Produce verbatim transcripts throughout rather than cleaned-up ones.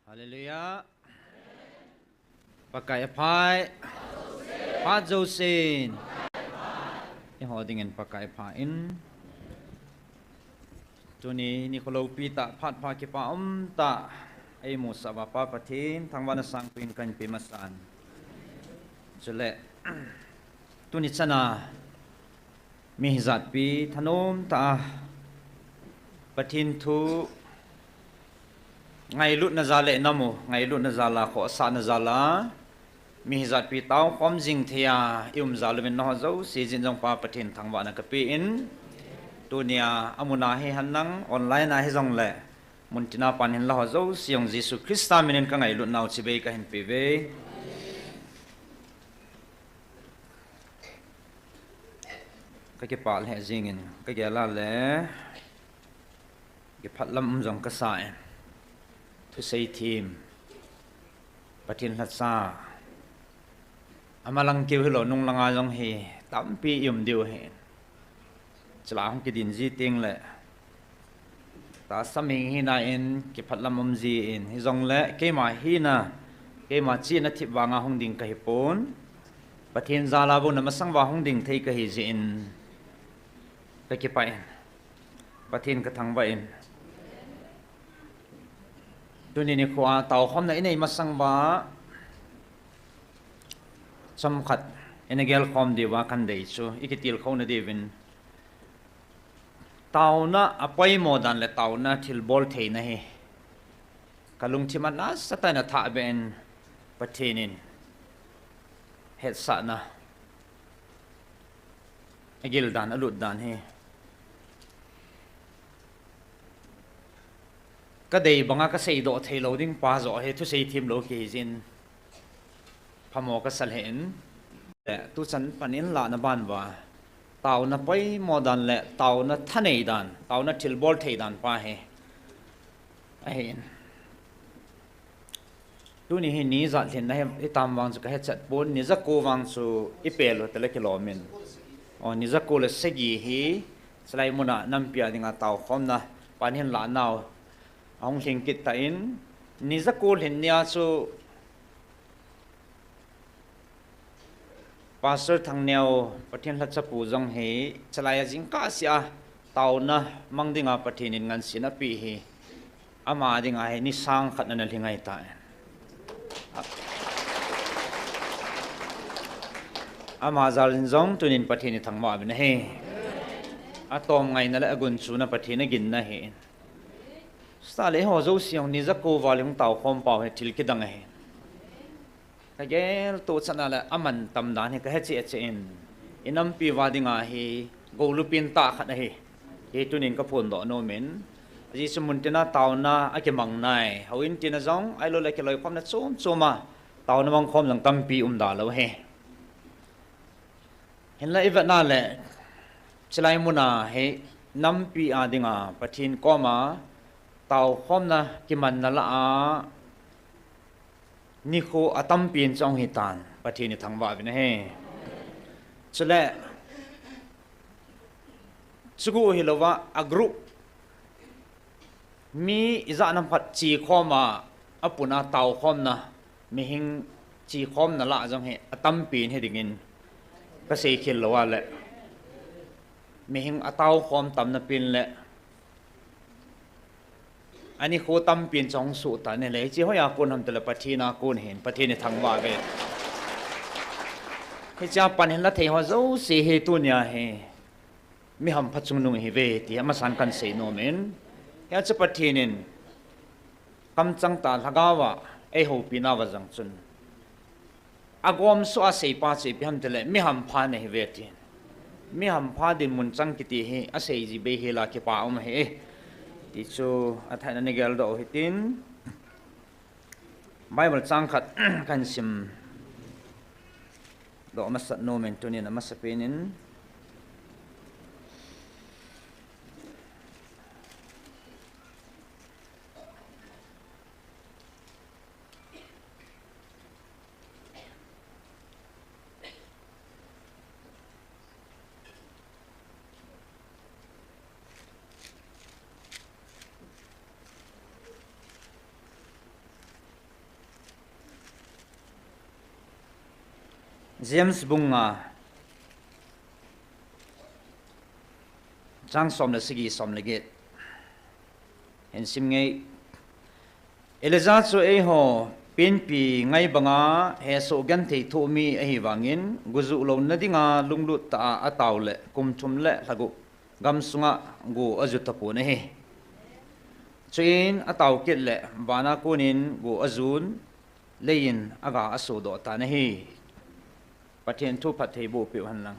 Hallelujah. Pakai aphai. Phat jousen. Eiho dingin Pakai apha in. Tuni nikho loupi tah phat pha kipa umtah eimusah uva Pa Pathen thangvahna sangpin kahin pe masan. Chule tuni chana mi hijatpi thanom tah a Pathen thu ngailutna jal le namu, ngailutna jal a, khohsahna jal a, mi hijatpi taokhom jing thei a i um jal uvin nangho jouse jin jong Pa Pathen thangvahna kape in, tunia amun a hihen lang online a hijongle, muntina pan hinla ho jouse jong Jesu Christa minin kangailutnau chibai kahin pe uve. Kakipah lheh jingin, kagel a le kiphatlam um jong kasa e. Thusei them, Pathen lhacha, amalang keu hilou nung langa jong hi tampi i um diu ahi. Chule hung kidin ji tengle tahsa mi hina in kiphatlam um jin, hijongle keima hina, keima chihna thip vanga hung ding kahipon, Pathen jal a bou na masang uva hung ding thei kahi jeh in kakipah in, Pathen kathangvah in, tuni nikho a taokhomna inei masang uva chomkhat ina gelkhom diuva kahin dei chu, i kitilkhouna diuvin, taona apoimo dan le taona thilbol theina hi kalungthim a nasatah in athahbeh in, Pathen in hetsahna agil dan, alut dan hi kadei banga kaseidoh theilou ding pa joh hi thusei them lou kihi jin, phamo kasa lheh in, le tuchan pan in lahna ban uva taona poimo dan le taona thanei dan, taona thilbol thei dan pa hi ahin. Tuni hi ni ijat lhinna hi, hitam vang chu kahechat pon, ni jako vang chu ipel u tile kilom in. O, ni jako le sagi hi chulai muna nampi a dinga taokhomna pan hinlahnau ahung lhing kit tan, ni jako lhin nia chu Pastor Thangneo, Pathen lhacha pu jong hi, chulai a jingkah seh a taona mang dinga Pathen in ngansena apeh hi, ama dinga hi ni sang khat ana lhing ahitai. Ama jal in jong tunin Pathen ithangvah uvin ahi. Atomngaina le agunchuna Pathen aginna ahi. Sale ho jouse jong ni jako val hung taokhom pau hi thil kidang ahi. Kagel toh chan a le amantam dan hi kahe cheh cheh in, inampi uva dinga hi goulupin tah khat ahi. Hi tunin kaphondoh nom in, ajeh chu muntina taona akimang nai, houin tina jong, ahilou le kiloikhomna chom chom a taona mangkhom jong tampi um da lou ahi. Hinla ivet na le, chulai muna hi nampi a dinga Pathen koma taokhomna kimanna lah a nikho atampin chu ahung hitan, Pathen ithangvah uvin ahi. Chule, chukou hilouva a group, mi ijat ham khat chekhom a, apuna taokhomna, mihing chekhomna lah jong hi atampin hi dingin kaseikhel lou a le, mihing ataokhom tamna pen le anikho tampin chu ahung sohtan ahile, hiche hoiya kon ham tile Pathen a kon ahin, Pathen ithangvah uve. Hichea pan hinla thei ho jouse hi tunia hi mi hampha chungnung ihiuve ti amasan kahin seinom in, hiche Pathen in kamchang tah lhagao a eihoupinauva jong chun, agomsoh a seipa chu ipi ham tile mi hampha nahiuve tin, mi hampha dinmun chang kiti hi asei ji bei hela kipa um ahi, ti chu athahna in geldoh u hitin, Bible chang khat kahin simdoh masat nom in tunin amasapen in, James bung nga, chang som le sagi, som le get. Hin sim ngei. Elijah chu eiho penpi ngai banga hesoh genthei thoh mi ahi vangin, gujuh louna dinga lunglut tah a atao le kum thum le lha gup gamsunga go aju tapon ahi. Chuin atao kit le vana konin go ajun, leiyin aga asodoh tan ahi. Pathen thu phatthei boh peh hen lang.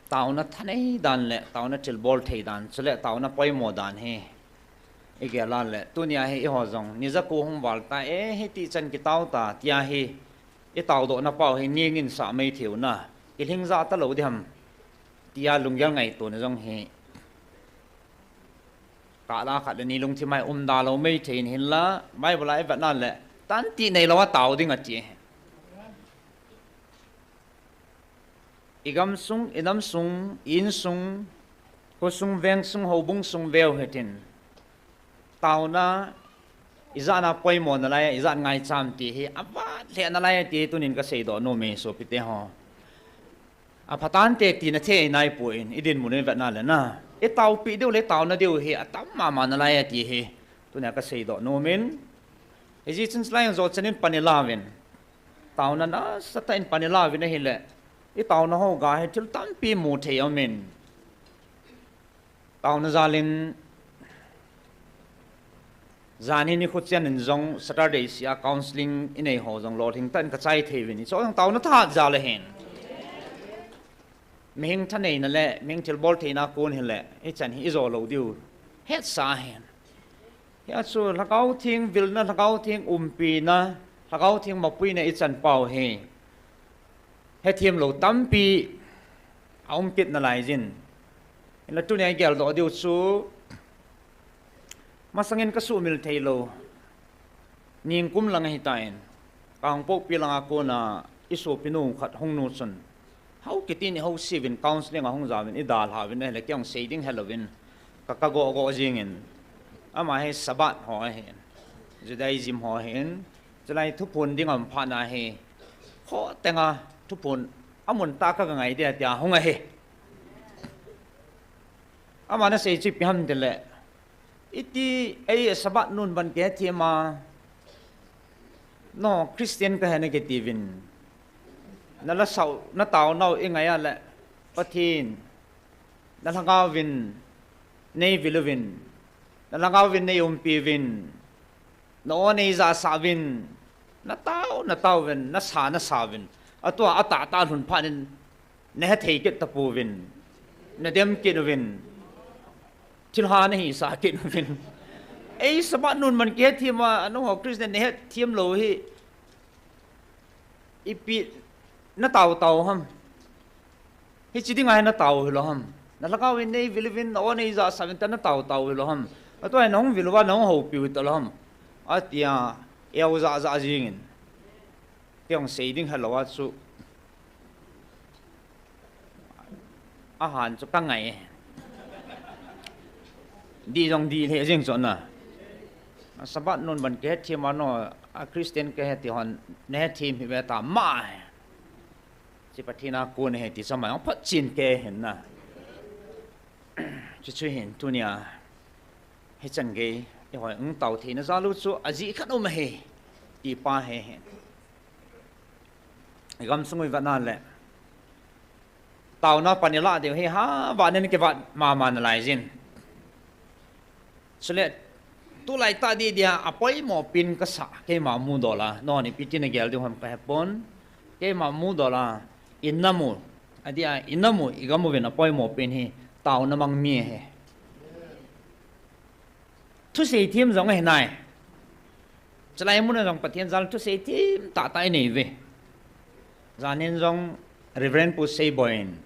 Taona thanei dan le taona thilbol thei dan, chule taona poimo dan hi igel a le, tunia hi eiho jong ni ja ko hung val ta e, hiti chan kitao ta, tia hi itao dohna pau hi ningin sah mai thei u na, kilhing ja talou ding ham, tia lunggel ngaito na jong hi, kah la khat le ni lungthim a hi um da lou mai thei in, hinla Bible a ivet na le, tan ti neilou a tao ding ati. Igam sung, inam sung, in sung, kho sung, veng sung, houbung sung veu hitin, taona ijat na poimo nalai, ijat ngaicham ti hi avat lheh nalai ti tunin kaseidoh nom e, sopite ho. Aphatante tina thei naipon, idinmun ivet na le na, itaopi diu le taona diu hi atam mama nalai ti hi tunia kaseidoh nom in, hijeh chun chulai jong jo chanin pan ila uvin. Taona nasatah in pan ila uvin ahile, itaona ho ga hi thil tampi mu thei aum in. Taona jal in, janhi nikho chan in jong Saturday sia counselling inei ho jong lolhing tah in kachai thei uvin, hichu jong taona thahat jal ahin. Mihing thaneina le mihing thilbol theina kon hile, hichan hi ijo lou diu hetsa ahin. Hia chu Lhagao Theng vilna, Lhagao Theng umpina, Lhagao Theng mapuina ichan pau hi hethem lou tampi aum kit nalai jin. Hinla tunia igeldoh diu chu, masangin kasuhmil theilou, ningkum lang ahitan, Kangpokpi langa kona isopinu khat hung nu chun, hao kiti ni hao siuvin counselling a hung jauvin, idalha uvin ahile, kei jong sei ding helouvin, ka, kagoh goh jingin, ama hi Sabbath ho ahin, Judaism ho ahin, chulai thuphon ding aum phat na hi, khoh tenga thuphon amun tah kaga ngai dia tia hung ahi. Ama nasei chu ipi ham tile, iti ei Sabbath nun ban kihethem a, no Christian kahi nakitiuvin, nala sao, nataonau ingai a le, Pathen, nalhagaovin neivil uvin, nalhagaovin neiumpi uvin, na-o neijahsah uvin, natao, natao uvin, nasa, nasa uvin, atua atahtah lhun phat in, nahethei kit tapouvin, nadem kit uvin, thilha nahisah kit uvin. Ei Sabbath nun man kihethem a, nangho Christian nahethem lou hi, ipi natao tao ham? Hiche dinga hi natao hilou ham? Nalhagaovin neivil uvin, na-o neijahsah uvin tia natao tao hilou ham? Atua hi nahung vil uva, nahung houpiu hitalou ham? Atia, eojah jah jingin, kei jong sei ding helou a chu, ahan chu kangai. Dih jong dih lheh jeng chu na, Sabbath nun ban kihethem a, no, a Christian kahi ti hon nahethem hih ve ta ma, hiche Pathen a kon ahi ti chu ama jong photchen kei ahin na. Chuchu hin tunia hichan gei ihoi hung tao theina jal u chu ajeh khat um ahi, ti pa hi hin. Igamsung u ivet na le, taona pan ilah diu hi, ha, vah nen kivat mama nalai jin. Chule, tulai tah dih dia apoimo pen kasah, keima mudol a, nangho ipi tin nagel diu ham kahepon, keima mudol a, inam u, adia, inam u, igam uvin apoimo pen hi, taona mang mi ahi. Thusei them jong ahi nai. Chulai muna jong Pathen jal thusei them tahtah inei uve. Jan hin jong Reverend Pu Seiboi in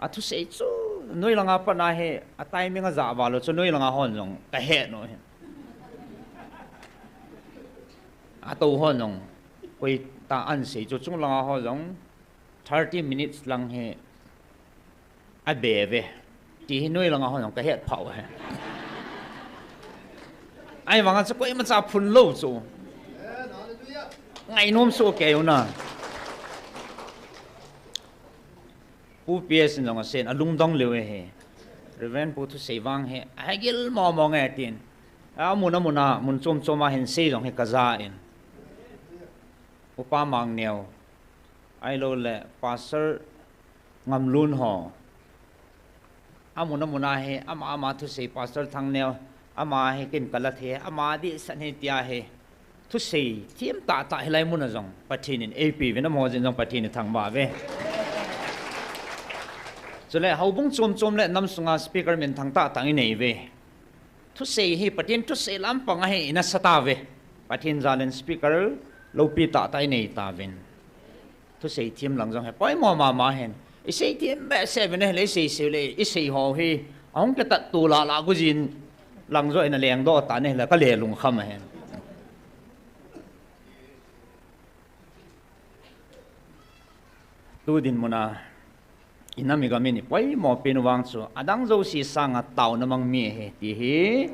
athusei chu, noi langa pat na hi, a timing ajah val u chu noi langa hon jong kahet u hin. Atou hon jong koi tah ahin sei chu, chung langa ho jong thirty minutes lang hi abe uve, ti hi noi langa hon jong kahet phah u ahi. Ahivanga chu koimacha phun lou chu. Ngainom soh kei u na. Pu P S in jong asei in alungdong lheh e hi. Reverend Pu thusei vang hi ahegil momo nge tin. Amun amun a, mun chom chom a hin sei jong hi kaja in. Upa Mangneo, ahilou le Pastor Ngamlun ho. Amun amun a hi, ama ama thusei Pastor Thangneo, ama hi kin kala thei, ama dihsan hi tia hi. Thusei them tah tah hilai mun a jong Pathen in eipe uvin, amaho jin jong Pathen ithangvah uve. Chule houbung chom chom le nam sunga speaker minthang tah tah inei uve. Thusei hi Pathen thusei lampang ahi ina sa tauve. Pathen jal in speaker loupi tah tah inei tauvin. Thusei them lang jong hi poimo mama hen. Isei them behseh uvin ahile, isei sei le, isei ho hi ahung kitat tu lah lah gu jin lang jong ina lengdoh tan ahile, kale lungkham ahen. Tu dinmun a inam igam in ipoimo pen u vang chu adang jouse sanga taona mang mi ahi ti hi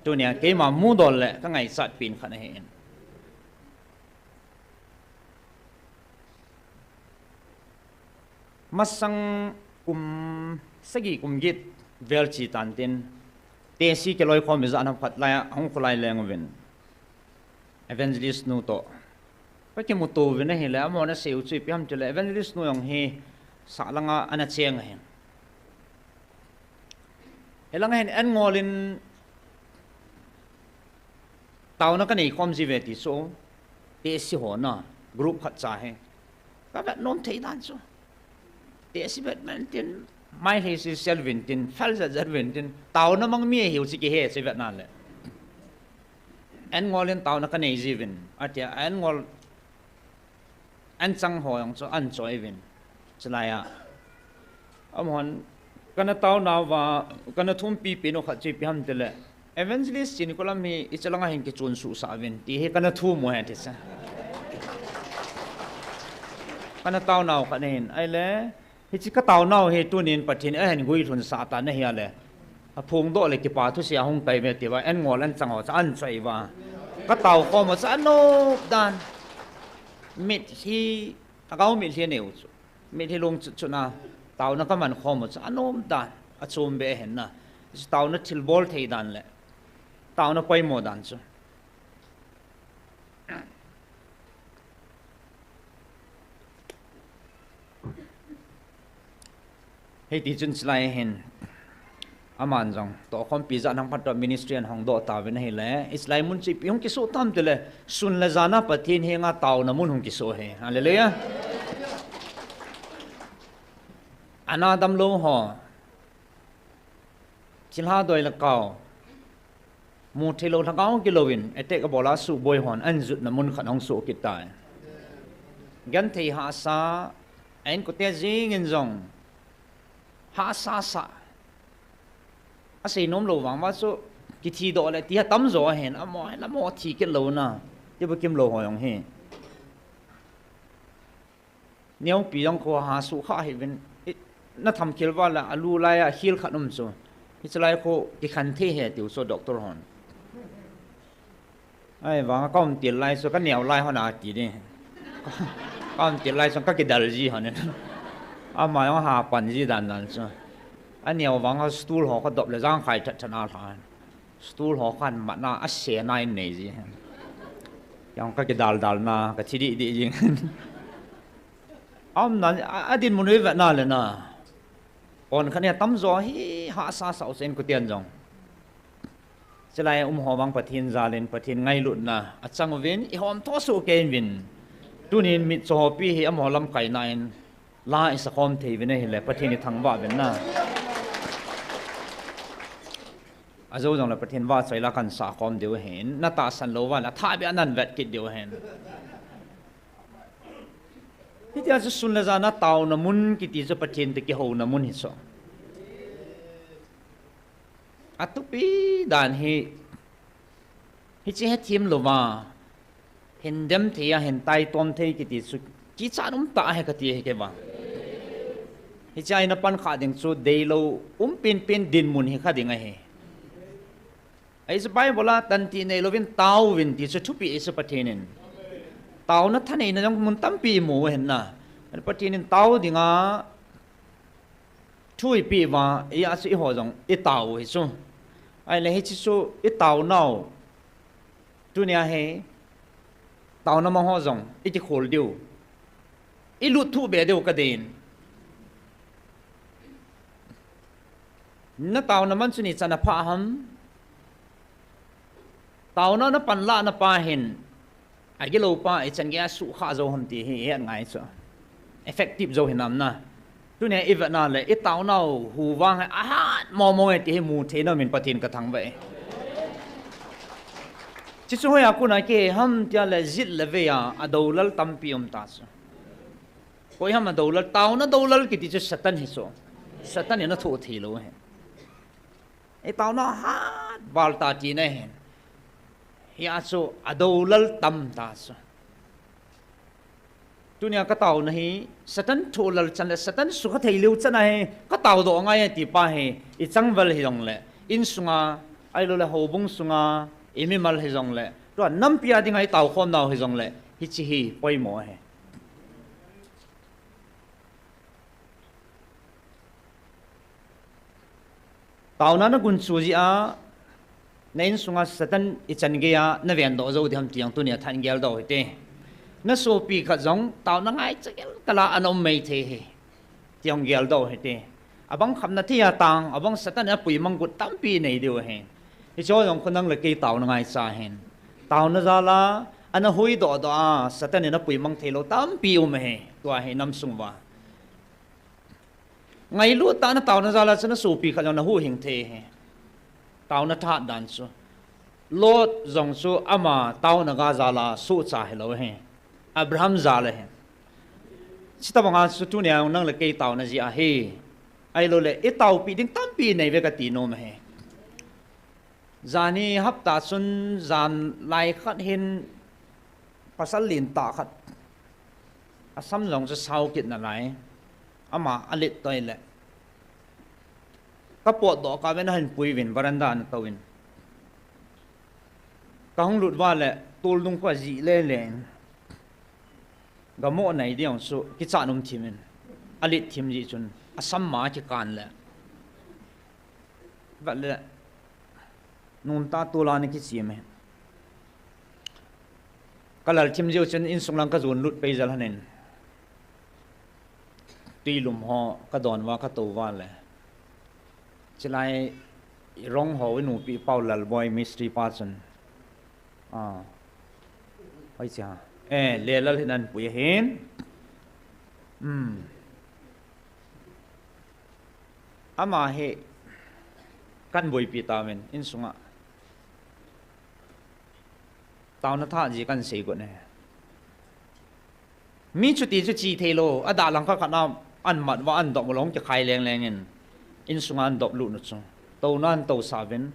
tunia keima mudol le kangaichat pen khat ahi in. Masang kum sagi kum get vel chi tan tin, tehse kiloikhom ijat ham khat lai a hung kholai leng uvin, evangelist nu toh kakimuto uvin ahile, amahon asei u chu ipi ham tile, evangelist nu jong hi sah langa ana cheng ahin. Hilang hin an ngol in taona kanei khom ji uve ti chu, tehse ho na group khat cha hi kavet nom thei dan chu. Tehse vet man tin, mai hei si sel uvin tin, fel jat jat uvin tin, taona mang mi ahiu chu kihe chu vet na le. An ngol in taona kanei ji uvin, atia an ngol an chang ho jong chu an choi uvin. Chulai a amahon kana taona uva, kana thumpi pen u khat chu ipi ham tile, evangelist Chinkolam hi ichalang a hin kichun suhsah uvin ti hi kana thum u ahi ti chu. Kana taona u khat ahin, ahile hiche ka taona u hi tunin Pathen in ahin guilhunsah tan ahile, aphongdoh le kipa thusei ahung kai uve ti uva, an ngol an chang ho chu an choi uva, ka tao khom u chu anop dan. Mitlhi, lhagao mitlhi anei u chu, mitlhi lungchut chut na taona kaman khom u chu anop dan, achom be ahin na. Hiche taona thilbol thei dan le taona poimo dan chu. Hiti chun chulai hin aman jong tohkhompi jat ham khat toh ministry ahin hongdoh tauvin ahile, hichelai mun chu ipi hung kisoh tam tile, sun le jan a Pathen henga taona mun hung kisoh ahi. Hallelujah. Ana damlou ho, thilha doi le kao, mutheilou lhagao kilouvin attack abol a suboi hon ahin jutna mun khat ahung soh kit tai. Genthei hahsa, a inkote jeng in jong hahsa sah. Asei nomlou vang uva chu, kithi doh le ti atamjo ahin, amaho, amaho thi kit louna, ti bu kimlou ho jong hi. Neopi jong kho ha sukha hih uvin, i, na thamkhel uva la, alu lai a khel khat um chu, hiche lai kho kikhen thei ahi tiu chu doctor hon. Ahivanga ka umtil lai chu ka neo lai hon ati ding. Ka umtil lai chu ka kidal ji hon in. Ama jong ha pan ji dan dan chu. Aneo vanga stool ho ka dop le jangkhai that that na lha. Stool ho khan matna a sena in nei ji. Jong ka kidal dal na, ka thi dih dih jing. Aumna, a, adinmun u i vet na le na, pon khat ni atamjo hi hahsa sah u chu inkoten jong. Chulai a um ho vang Pathen jal in, Pathen ngailutna achang uvin, i hom tho soh kei uvin. Tunin mitcho hopi hi amaho lamkaina in la i sakhom thei uvin ahile, Pathen i thangvah uvin na. Ajou jongle Pathen vahchoi la kan sakhom diu ahin, na tahsan lou uva le, athah beh a nan vet kit diu ahin. Hitia chu sun le jan a taona mun kiti chu Pathen toh kihouna mun hi chu. Atupi dan hi, hiche hethem louva, hin dem thei a, hin taitom thei kiti chu kichat um tah ahi kati ahi kei vang. Hiche a ina pan kha ding chu deilou um penpen dinmun hi kha ding ahi. Ahi chu Bible a tantih neilouvin taovin ti chu thupeh ahi chu Pathen in. Taona thaneina jong mun tampi imu u ahin na. Pathen in tao dinga thu eipeh uva, hijeh chun eiho jong itao u hi chu. Ahile hiche chu itaonau. Tunia hi taona mang ho jong ikikhol diu, ilut thuh be diu kadei in. Na taona man chu nichan a pha ham? Taona na panlah na pa hin, agilou pa ichan gei a suhkhah jou ham ti hi ihet ngai chu. Effective jou hinam na. Tunia ivet na le, itaonau hu vang hi ahat momo e ti hi mu thei nom in Pathen ka thangvah e. Hiche chu hoiya kona kihe ham tia le, jet le vei a adoulal tampi um ta chu. Koi ham adoulal, taona doulal kiti chu Satan hi chu. Satan in athoh thei lou ahi. Itaona hat val ta tina ahin. Hijeh chun adoulal tam ta chu. Tunia kataona hi Satan thohlal chan le Satan sukha thei leu chan ahi, katao doh ngai e ti pa hi, ichangval hijongle, insunga, ahilou le houbung sunga, imimal hijongle, tua nampi a dinga itao khom nau hijongle, hiche hi poimo ahi. Taona na gunchu jeh a, na insunga Satan ichan gei a na vendoh jou ding ham ti jong tunia tha in geldoh u hite. Na sopi khat jong taona ngaicha gel kah a ana um maithei hi, ti jong geldoh u hite. Abang khamna thei a tang, abang Satan in apuimang got tampi nei diu ahi. Hicheho jong khu nang le kei taona ngaicha ahin. Taona jal a ana huhdoh doh a, Satan in apuimang theilou tampi um ahi, tua hi namsung uva. Ngailut tah a na taona jal a chu na sopi khat jong na huhhing thei ahi. Taona thahat dan chu. Lot jong chu ama taona ga jal a sohcha hilou ahi. Abraham jal ahi. Chutobang a chu tunia nang le kei taona jeh ahi. Ahilou le, itaopeh ding tampi nei uve kati nom ahi. Jan hi hapta chun jan lai khat hin pasal lentah khat. Asam jong chu sao kit nalai. Ama alet toi le, kapotdoh kah uvin ahin pui uvin, veranda a ana tou uvin. Kahung lut uva le, toldung khu ajih lele in. Gamo nei ding jong chu kichat um thim in. Alet thim jeh chun, asam ma kikan le, vet le, nungta tol a ana kichem e. Kalal thim jeh chun insung lang kajon lut pei jel lhon in, twilum ho kadon uva katou uva le, chulai Rong ho inupi pau Lalboi mistri pa chun, a, hoiche ha, eh, Lelal hin ahin pui ahin. Ama hi kahin boipi tauvin, insunga taona thahat ji kahin sei got e. Mi chuti chu che theilou, adalhang khat khat na ahin mat uva, ahin dop u long kikhai leng leng in, insunga ahin dop lut u chu, touna ahin tousah uvin.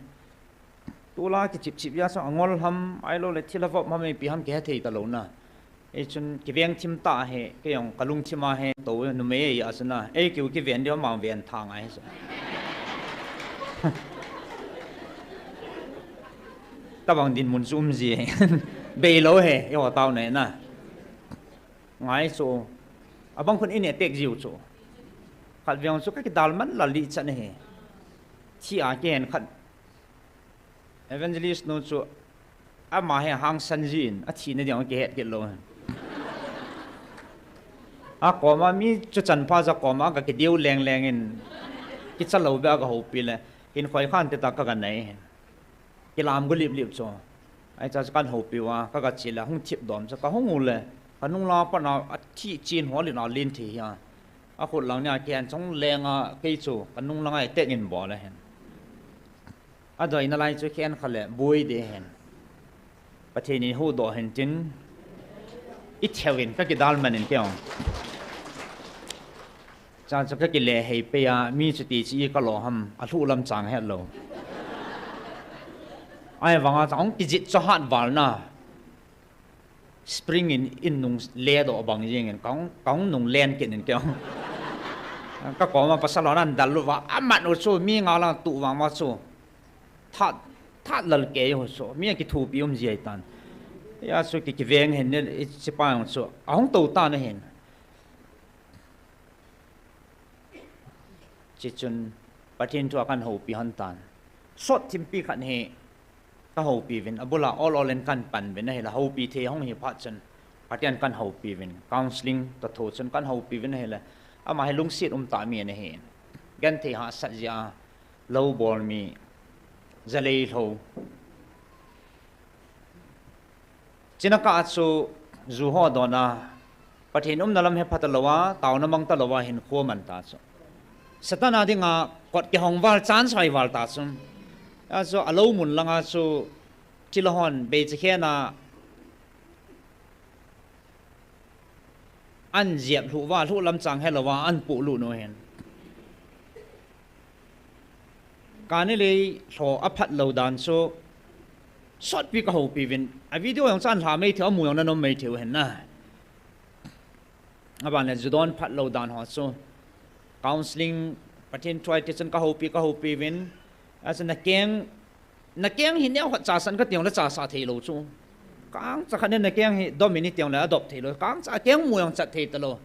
Tol a kichip chip jeh a chu angol ham, ahilou le thil avop ham, ipi ham kihe thei talou na. Eichun kiveng thim tah ahi, kei jong kalungthim a hin tou numei ahi a chu na, ei keu kiven diu ama ven tha ngai chu. Tabang dinmun chu um ji, beilou ahi, eiho taona na. Ngai chu, abang khun in attack jiu chu. Khatvei chu kakidal man lal ding chan ahi. Thi a kihen khat. Evangelist nu chu ama hi ahangsan jin, athina ding kihet kit lou. Akoma mi chu chanpha ja koma kakideu leng leng in, kicha lou beh a kahoupi le, hin khoi khan te ta kaga nei hin. Kilam gu lip lip chu. Ahi cha chu kahin houpi uva, kaga che le, hung thip dom chu, kahung u le, kanung lang a pat na athi chen hol in alen thei hi a. Akhut lang nia kihen chong leng a, kei chu, kanung lang a attack in bol ahin. Adoi nalai chu khenkhat le boi ding ahin. Pathen in huhdoh hen tin, itheu in kakidal man in kei jong. Cha chu kakile hei pei a, mi chuti chu i kalo ham, alhuh lam chang hetlou. Ahivang a chang kijit chu hat val na. Spring in, in nung ledoh bang jeng in, kahung, kahung nung len kit in kei jong. Kakoma pasal hon ahin dallut uva, amat u chu, mi nga lang tuh vang uva chu. That, that lal kei u chu, mi akithopi um ji ahitan. Hia chu ki, kiveng hin ne, i chipa jong chu ahung tou tan ahin. Chuchun Pathen thu a kan houpi hon tan. Sot thimpi khat hi ka houpi uvin, abula ol ol in kan pan uvin ahile, houpi thei hung hi phat chun Pathen kan houpi uvin, counseling toh thu chun kan houpi uvin ahile, ama hi lungset um tah mi ana hi. Genthei hahsat jeh a lou bol mi, jalei lou. Chuna kah a chu ju ho dona, Pathen umna lam he pha talou a, taona mang talou a hinkho man ta chu. Satan a dinga kot kihong val, chance hoi val ta chu. A chu alou mun langa chu thilha hon beichakhen a an jep lhuh uva, lhuh lam chang helou a an puh lut u ahin. Kani lei lho a phat lou dan chu sotpi ka houpi uvin. A video jong chu an lha mai thei u, amu jong na nom mai thei u ahin na. Aban le ju don phat lou dan ho chu counseling, Pathen thu a ti chun ka houpi, ka houpi uvin. A chu na keng, na keng hi neo khat chasan ka ti jongle chasa thei lou chu. Kangcha khat in na keng hi dom in i ti jongle adop thei lou. Kangcha keng mu jong chat thei talou.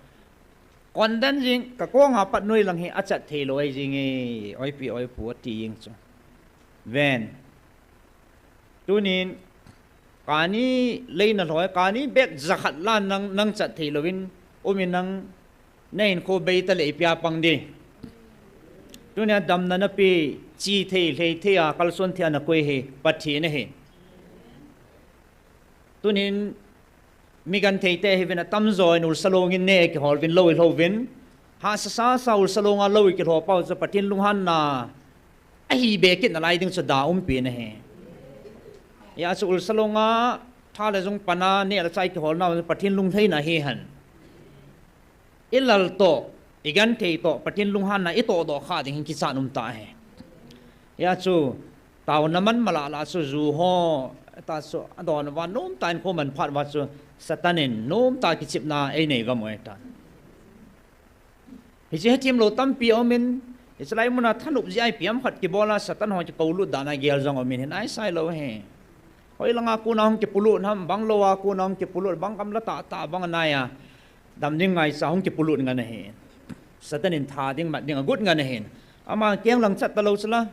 Kondan jing, ka kong a pat noi lang hi achat thei lou ahi jing e, oipi oipu ati jing chu. Ven. Tunin, kani lei na lhoi, kani bek jakhat lan nang, nang chat thei louvin, um in nang, na hinkho bei ta le ipi a pang di. Tunia damna na pe, chi thei, lhei thei a, kalson thei a na koi hi, Pathen ahi. Tunin, mi genthei te hi uvin atamjo in ulsa long in ne kihol uvin lou i lhou uvin. Hahsa sasa ulsa long a lou i kilhou pau chu Pathen lunghanna ahi be kit nalai ding chu da umpi na hi. Hia chu ulsa long a tha le jung pan a ne le chai kihol nau Pathen lunglhaina hi hen. I lal toh, i genthei toh, Pathen lunghanna i toh doh kha ding hin kichat um ta hi. Hia chu, taona man mala la chu ju ho, ta chu, adon uva, nomtah in kho man phat uva chu, Satan in, nomtah kichepna ei nei gam u ahi tan. Hiche hethem lou tampi aum in, hiche lai mun a thanop jeh a ipi ham khat kibol a, Satan ho kikou lut dan a gel jong aum in, hin ai sai lou hi. Hoi langa kona hung kipolut ham, bang lou a kona hung kipolut, bang gamla tah tah bang anai a. Dam ding ngaicha hung kipolut ngen ahi. Satan in tha ding mat ding agot ngen ahi. Ama keng lang chat talou chu la.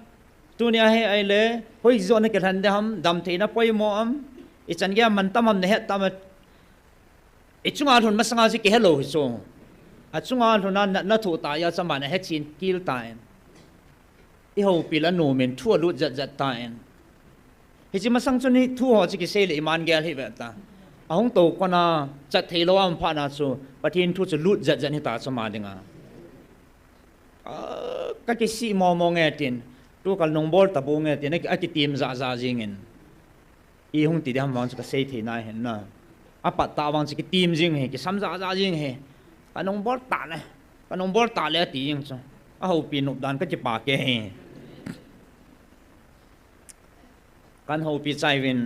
Tunia hi ahile, hoi joh na kilhen de ham, dam theina poimo am, i chan gei a man tam ham na het tam a. I chunga lhun masanga chu kihe lou hi chu. A chunga lhun a natna thoh tah a chu aman ahe chen kit tan. I houpi la nom in thu alut jat jat tan. Hiche masang chun hi thu ho chu kisei le iman gel hi ve ta. Ahung tou kon a chat thei lou a um phat na chu Pathen thu chu lut jat jat hi ta chu ama dinga. Ah, ka kisih mo mo nge tin. Tu kal nung bol ta bu nge tin. A ki, a kitim ja ja jing in. I hung ti di ham vang chu ka sei thei nai hen na. A pat ta vang chu kitim jing hi, kisam ja ja jing hi. Ka nung bol ta le. Ka nung bol ta le ati jing chu. A houpi nop dan ka kipa ke hi. Kan houpi chai uvin.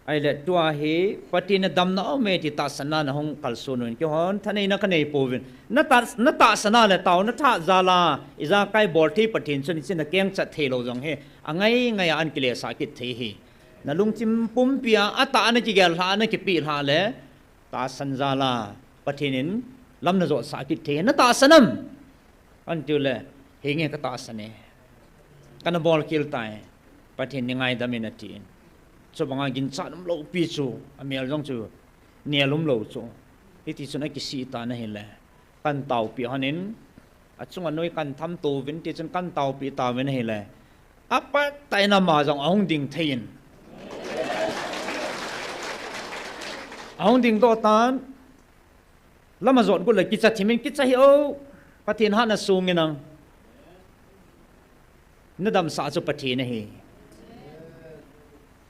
Ahile tua hi, Pathen a damna aume ti tahsanna na hung kalson uvin. Keihon thaneina ka nei pouvin. Na tah, na tahsan a le taona tha jal a, ijakai bol thei Pathen chun hiche na keng chat thei lou jong hi. Angai ngai a an kile sah kit thei hi. Na lungthim pumpi a, atah a na kigel lha, na kipeh lha le, tahsan jal a, Pathen in lam na jot sah kit thei hi. Na tahsan am? An tiu le, henge ka tahsan e. Kana bol khel tai. Pathen in ngaidam in ati in. Chubang a ginchat um lou pi chu, amel jong chu, nel um lou chu. Hiti chun a kisih tan ahile. Kan taopi hon in, achung a noi kan tham tou vin ti chun kan taopi tauvin ahile. Apat tah in ama jong ahung ding thei in. Ahung ding doh tan, lam ajot got le kicha thim in kicha hih o, Pathen hatna sung in nang. Na damsah chu Pathen ahi.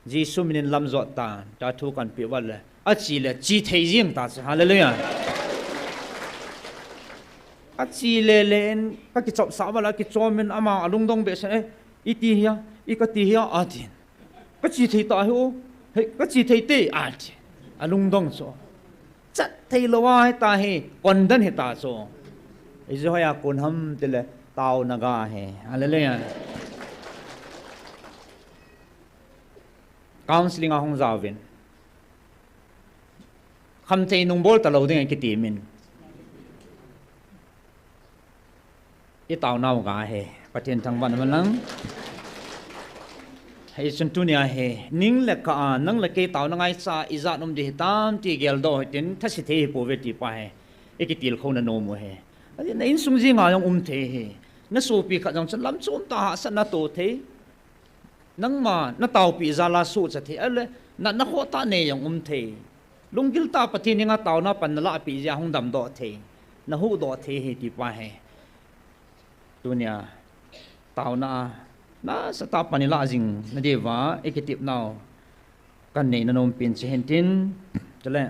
Jesu min in lam jot tan, ta thu kan pe val le. Achi le, chi thei jing ta chu. Hallelujah. Achi le le in, ka kichop sah val a kichom in ama alungdong behseh in, eh, iti hia, i kati hia, atin. Ka chi thei ta hi o, hei, ka chi thei te, ati. Alungdong chu. Chat thei lou a hita hi, kondan hita chu. Ijeh hoiya kon ham tile, taona ga hi. Hallelujah. Counseling a hung jauvin. Khamthei nung bol talou ding akiti min. I taonau ga hi, Pathen thangvahna man lang. Hichun tunia hi, ning le kah a, nang le kei taona ngaicha, ijat um ding hitam ti geldoh hitin, thase thei hi pouve ti pa hi. I kitilkhouna nom u hi. Ati na insung jinga jong um thei hi. Na sopi khat jong chun lamchom tah a hahsatna to thei. Nangma, na taopi jal a suhcha thei. Ahile, na, na khoh tah nei jong um thei. Lunggil tah a Pathen henga taona pan na lahpeh jeh a hung damdoh thei. Na huhdoh thei hi ti pa hi. Tunia, taona a, nasatah a pan i lah jing na diuva, i kitepnau. Kan neina nom pen chu hintin, chule.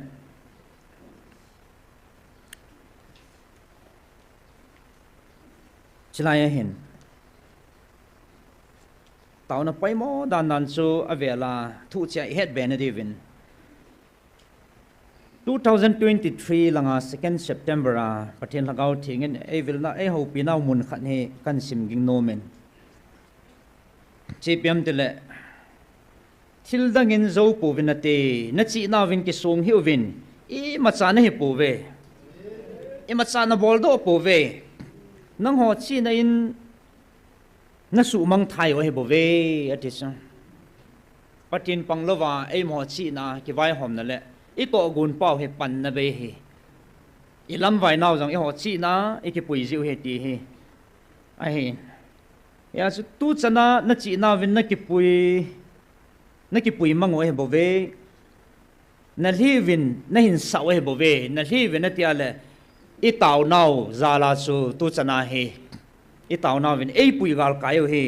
Chulai a hin. Taona poimo dan dan chu avel a thuchia i het be na diuvin. Two thousand twenty-three langa second September a Pathen Lhagao Theng in ei vilna ei houpi nau mun khat hi kan sim ging nom in. Chi piam tile, thil dang in jou pouvin nate, na chihna uvin kisong hih uvin, imacha na hi pouve. Imacha na boldoh pouve. Nangho chihna in na suhmang thai u ahi bouve, ati chu. Pathen pang louva, eimaho chihna, kivaihomna le, i tohgon pau hi panna bei hi. I lamvai nau jong eiho chihna, i kipui jiu hi ti hi. Ahi. Hia chu tuchan a na chihna uvin na kipui, na kipui mang u ahi bouve. Na lhi uvin na hinsah u ahi bouve. Na lhi uvin na tia le i taonau jal a chu tuchan a hi. I taonau vin eipui galkai u hi.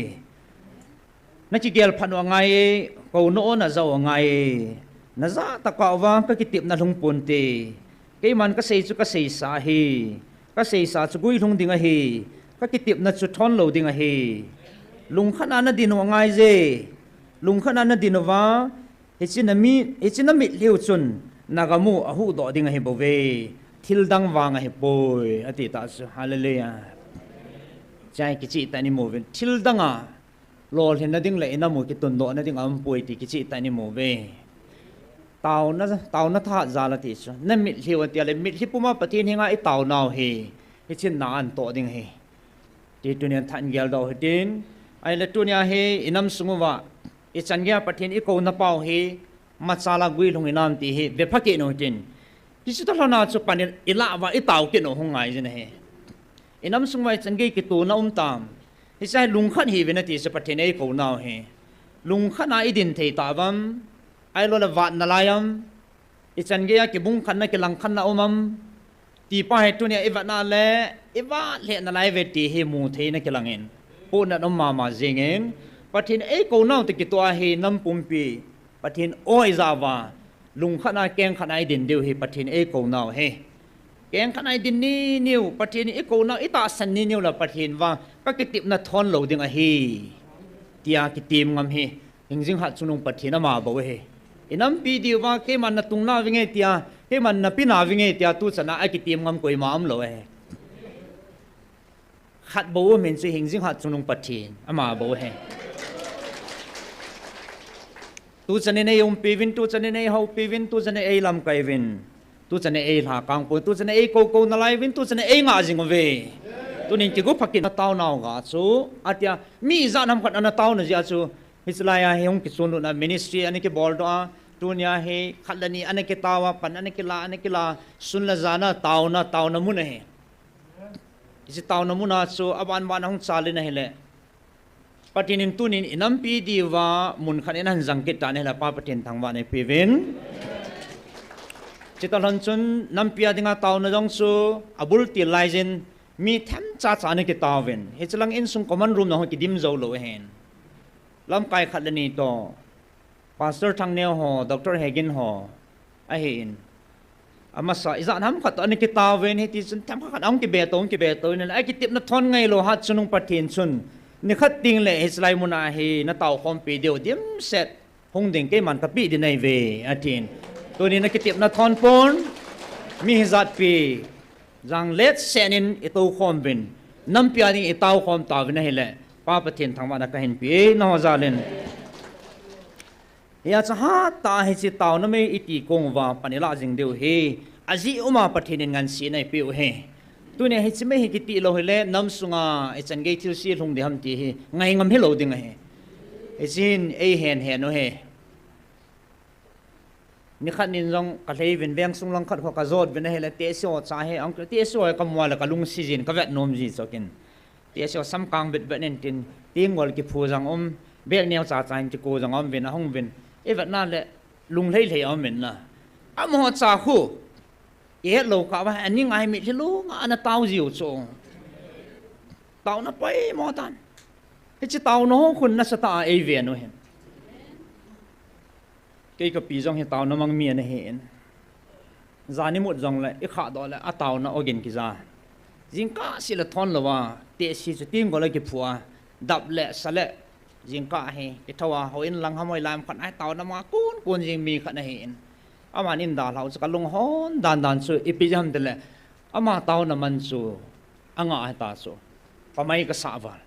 Na kigel phat u angai e, kou na o na ja u angai e. Na ja tah a uva ka kitepna lhung ponte. Keiman ka sei chu ka seisa ahi. Ka seisa chu guilhung ding ahi. Ka kitepna chu thon lou ding ahi. Lungkhat a na din u angai je. Lungkhat a na din uva, hiche na mi, hiche na mitlhi u chun, na gam u ahuhdoh ding ahi bouve. Thil dang vang ahi poi, ati ta chu. Hallelujah. Chai kichih tah in i mu uvin. Thil dang a, lolhinna ding le i nam u kitundohna ding a um poi ti kichih tah in i mu uve. Taona, taona thahat jal a ti chu. Na mitlhi u tia le, mitlhi puma Pathen henga i taonau hi. Hiche na an toh ding ahi. Ti tunia than geldoh hitin. Ahile tunia hi i nam sung uva. I chan gei a Pathen i kouna pau hi. Machal a guilhung i nam ti hi. Ve pha kit u hitin. Hiche toh lhon a chu pan i, i lah uva i tao kit u hung ngai jin ahi. I nam sung uva i chan gei kitona um tam. Hiche hi lungkhat hi uvin ati chu Pathen ei kounau hi. Lungkhat a i din thei ta uvam. Ahilou le vat nalai am. I chan gei a kibung khatna kilang khatna um am. Ti pa hi tunia i vat na le, i vat lheh nalai uve ti hi mu thei na kilang in. Pohnat um mama jing in. Pathen ei kounau te kitoh a hi nam pumpi. Pathen o i ja uva. Lungkhat a kengkhat a i din diu hi Pathen ei kounau hi. Kengkhat a i din ni niu, Pathen i kounau, i tahsan ni niu la Pathen vang. Ka kitepna thon lou ding ahi. Tia kitem ngam hi. Hingjing hat chungnung Pathen ama bou ahi. I nampi diuva, keiman na tungna vinge tia, keiman na pina vinge tia, tuchan a akitem ngam koima umlou ahi. Khat bou um in chu hingjing hat chungnung Pathen, ama bou ahi. Tuchan in ei umpi uvin, tuchan in ei houpi uvin, tuchan in ei lamkai uvin. Tuchan in ei lhakang pon, tuchan in ei koukou nalai uvin, tuchan in ei ngah jing uve. Tunin kigu phakin na taonau ga chu, atia, mi ijat ham khat ana taona jeh a chu, Hiche lai a hi hung kichun lutna ministry ana kibol doh a, tunia hi khat le ni ana kitao a, pan ana kila, ana kila, sun le jan a taona, taona mun ahi. Hiche taona mun a chu aban ban a hung chal in ahile. Pathen in tunin i nampi diuva mun khat in ahin jang kit tan ahile Pa Pathen thangvahna eipe uvin. Chuti lhon chun nampi a dinga taona jong chu abul til lai jin mi themcha cha ana kitao uvin. Hiche lang insung common room na hung kidim jou lou ahin. Lamkai khat le ni toh, Pastor Thangneo ho, Doctor Hegin ho, ahin. Amasa, ijat ham khat toh ana kitao uvin hiti chun, themkhat khat ahung kibe to, ahung kibe to, ahile, akitepna thon ngailou hat chungnung Pathen chun. Nikhat teng le, hiche lai mun a hi, na taokhompi diu, dimset, hung ding keiman kapeh ding nahi uve, atin. Tunin akitepna thon pon, mi hijat pi, jang let sen in i toukhom uvin, nampi a ding i taokhom tauvin ahile, Pa Pathen thangvahna kahin pe e, nangho jal in. Hia chu hatah a hiche taona mei iti kong uva pan ilah jing diu hi. Ajeh uma Pathen in ngansi na ipeh u hi. Tunia hiche mei hi kiti lou hile, nam sunga ichan gei thilse lhung ding ham ti hi ngai ngam hilou ding ahi. Hichun eihen hen u hi. Nikhat nin jong kalhei uvin, veng sung lang khat kho kajot uvin ahile, tehse ho cha hi, ang, tehse ho kamu a le kalungsi jin, kavet nom ji chu kin. Tehse ho samkang vet vet in tin, tenggol kiphu jong um, bag neo cha cha in kiko jong um uvin, ahung uvin. Ivet na le, lunglhei lhei um in na. Amaho cha khu, ihet lou kah uva, ani ngai mitlhi lunga ana tao jiu chu. Taona poimo tan. Hiche taona ho khun nasatah a eiven u hin. Kei kapi jong hi taona mang mi ana hin. Jan imut jongle, ikhah doh le, ataona ogin kija. Jingkah seh le thon louva, tehse chu tenggol a kiphu a, dap le, sa le, jingkah hi, kithou a, houin lang ham hoilai ham khat a hi taona manga kun kun jing mi khat ana hin. Aman eidalhau chu kalung hon dan dan chu, ipi jeh ham tile, ama taona man chu, anga hita chu. Pamai kasah val.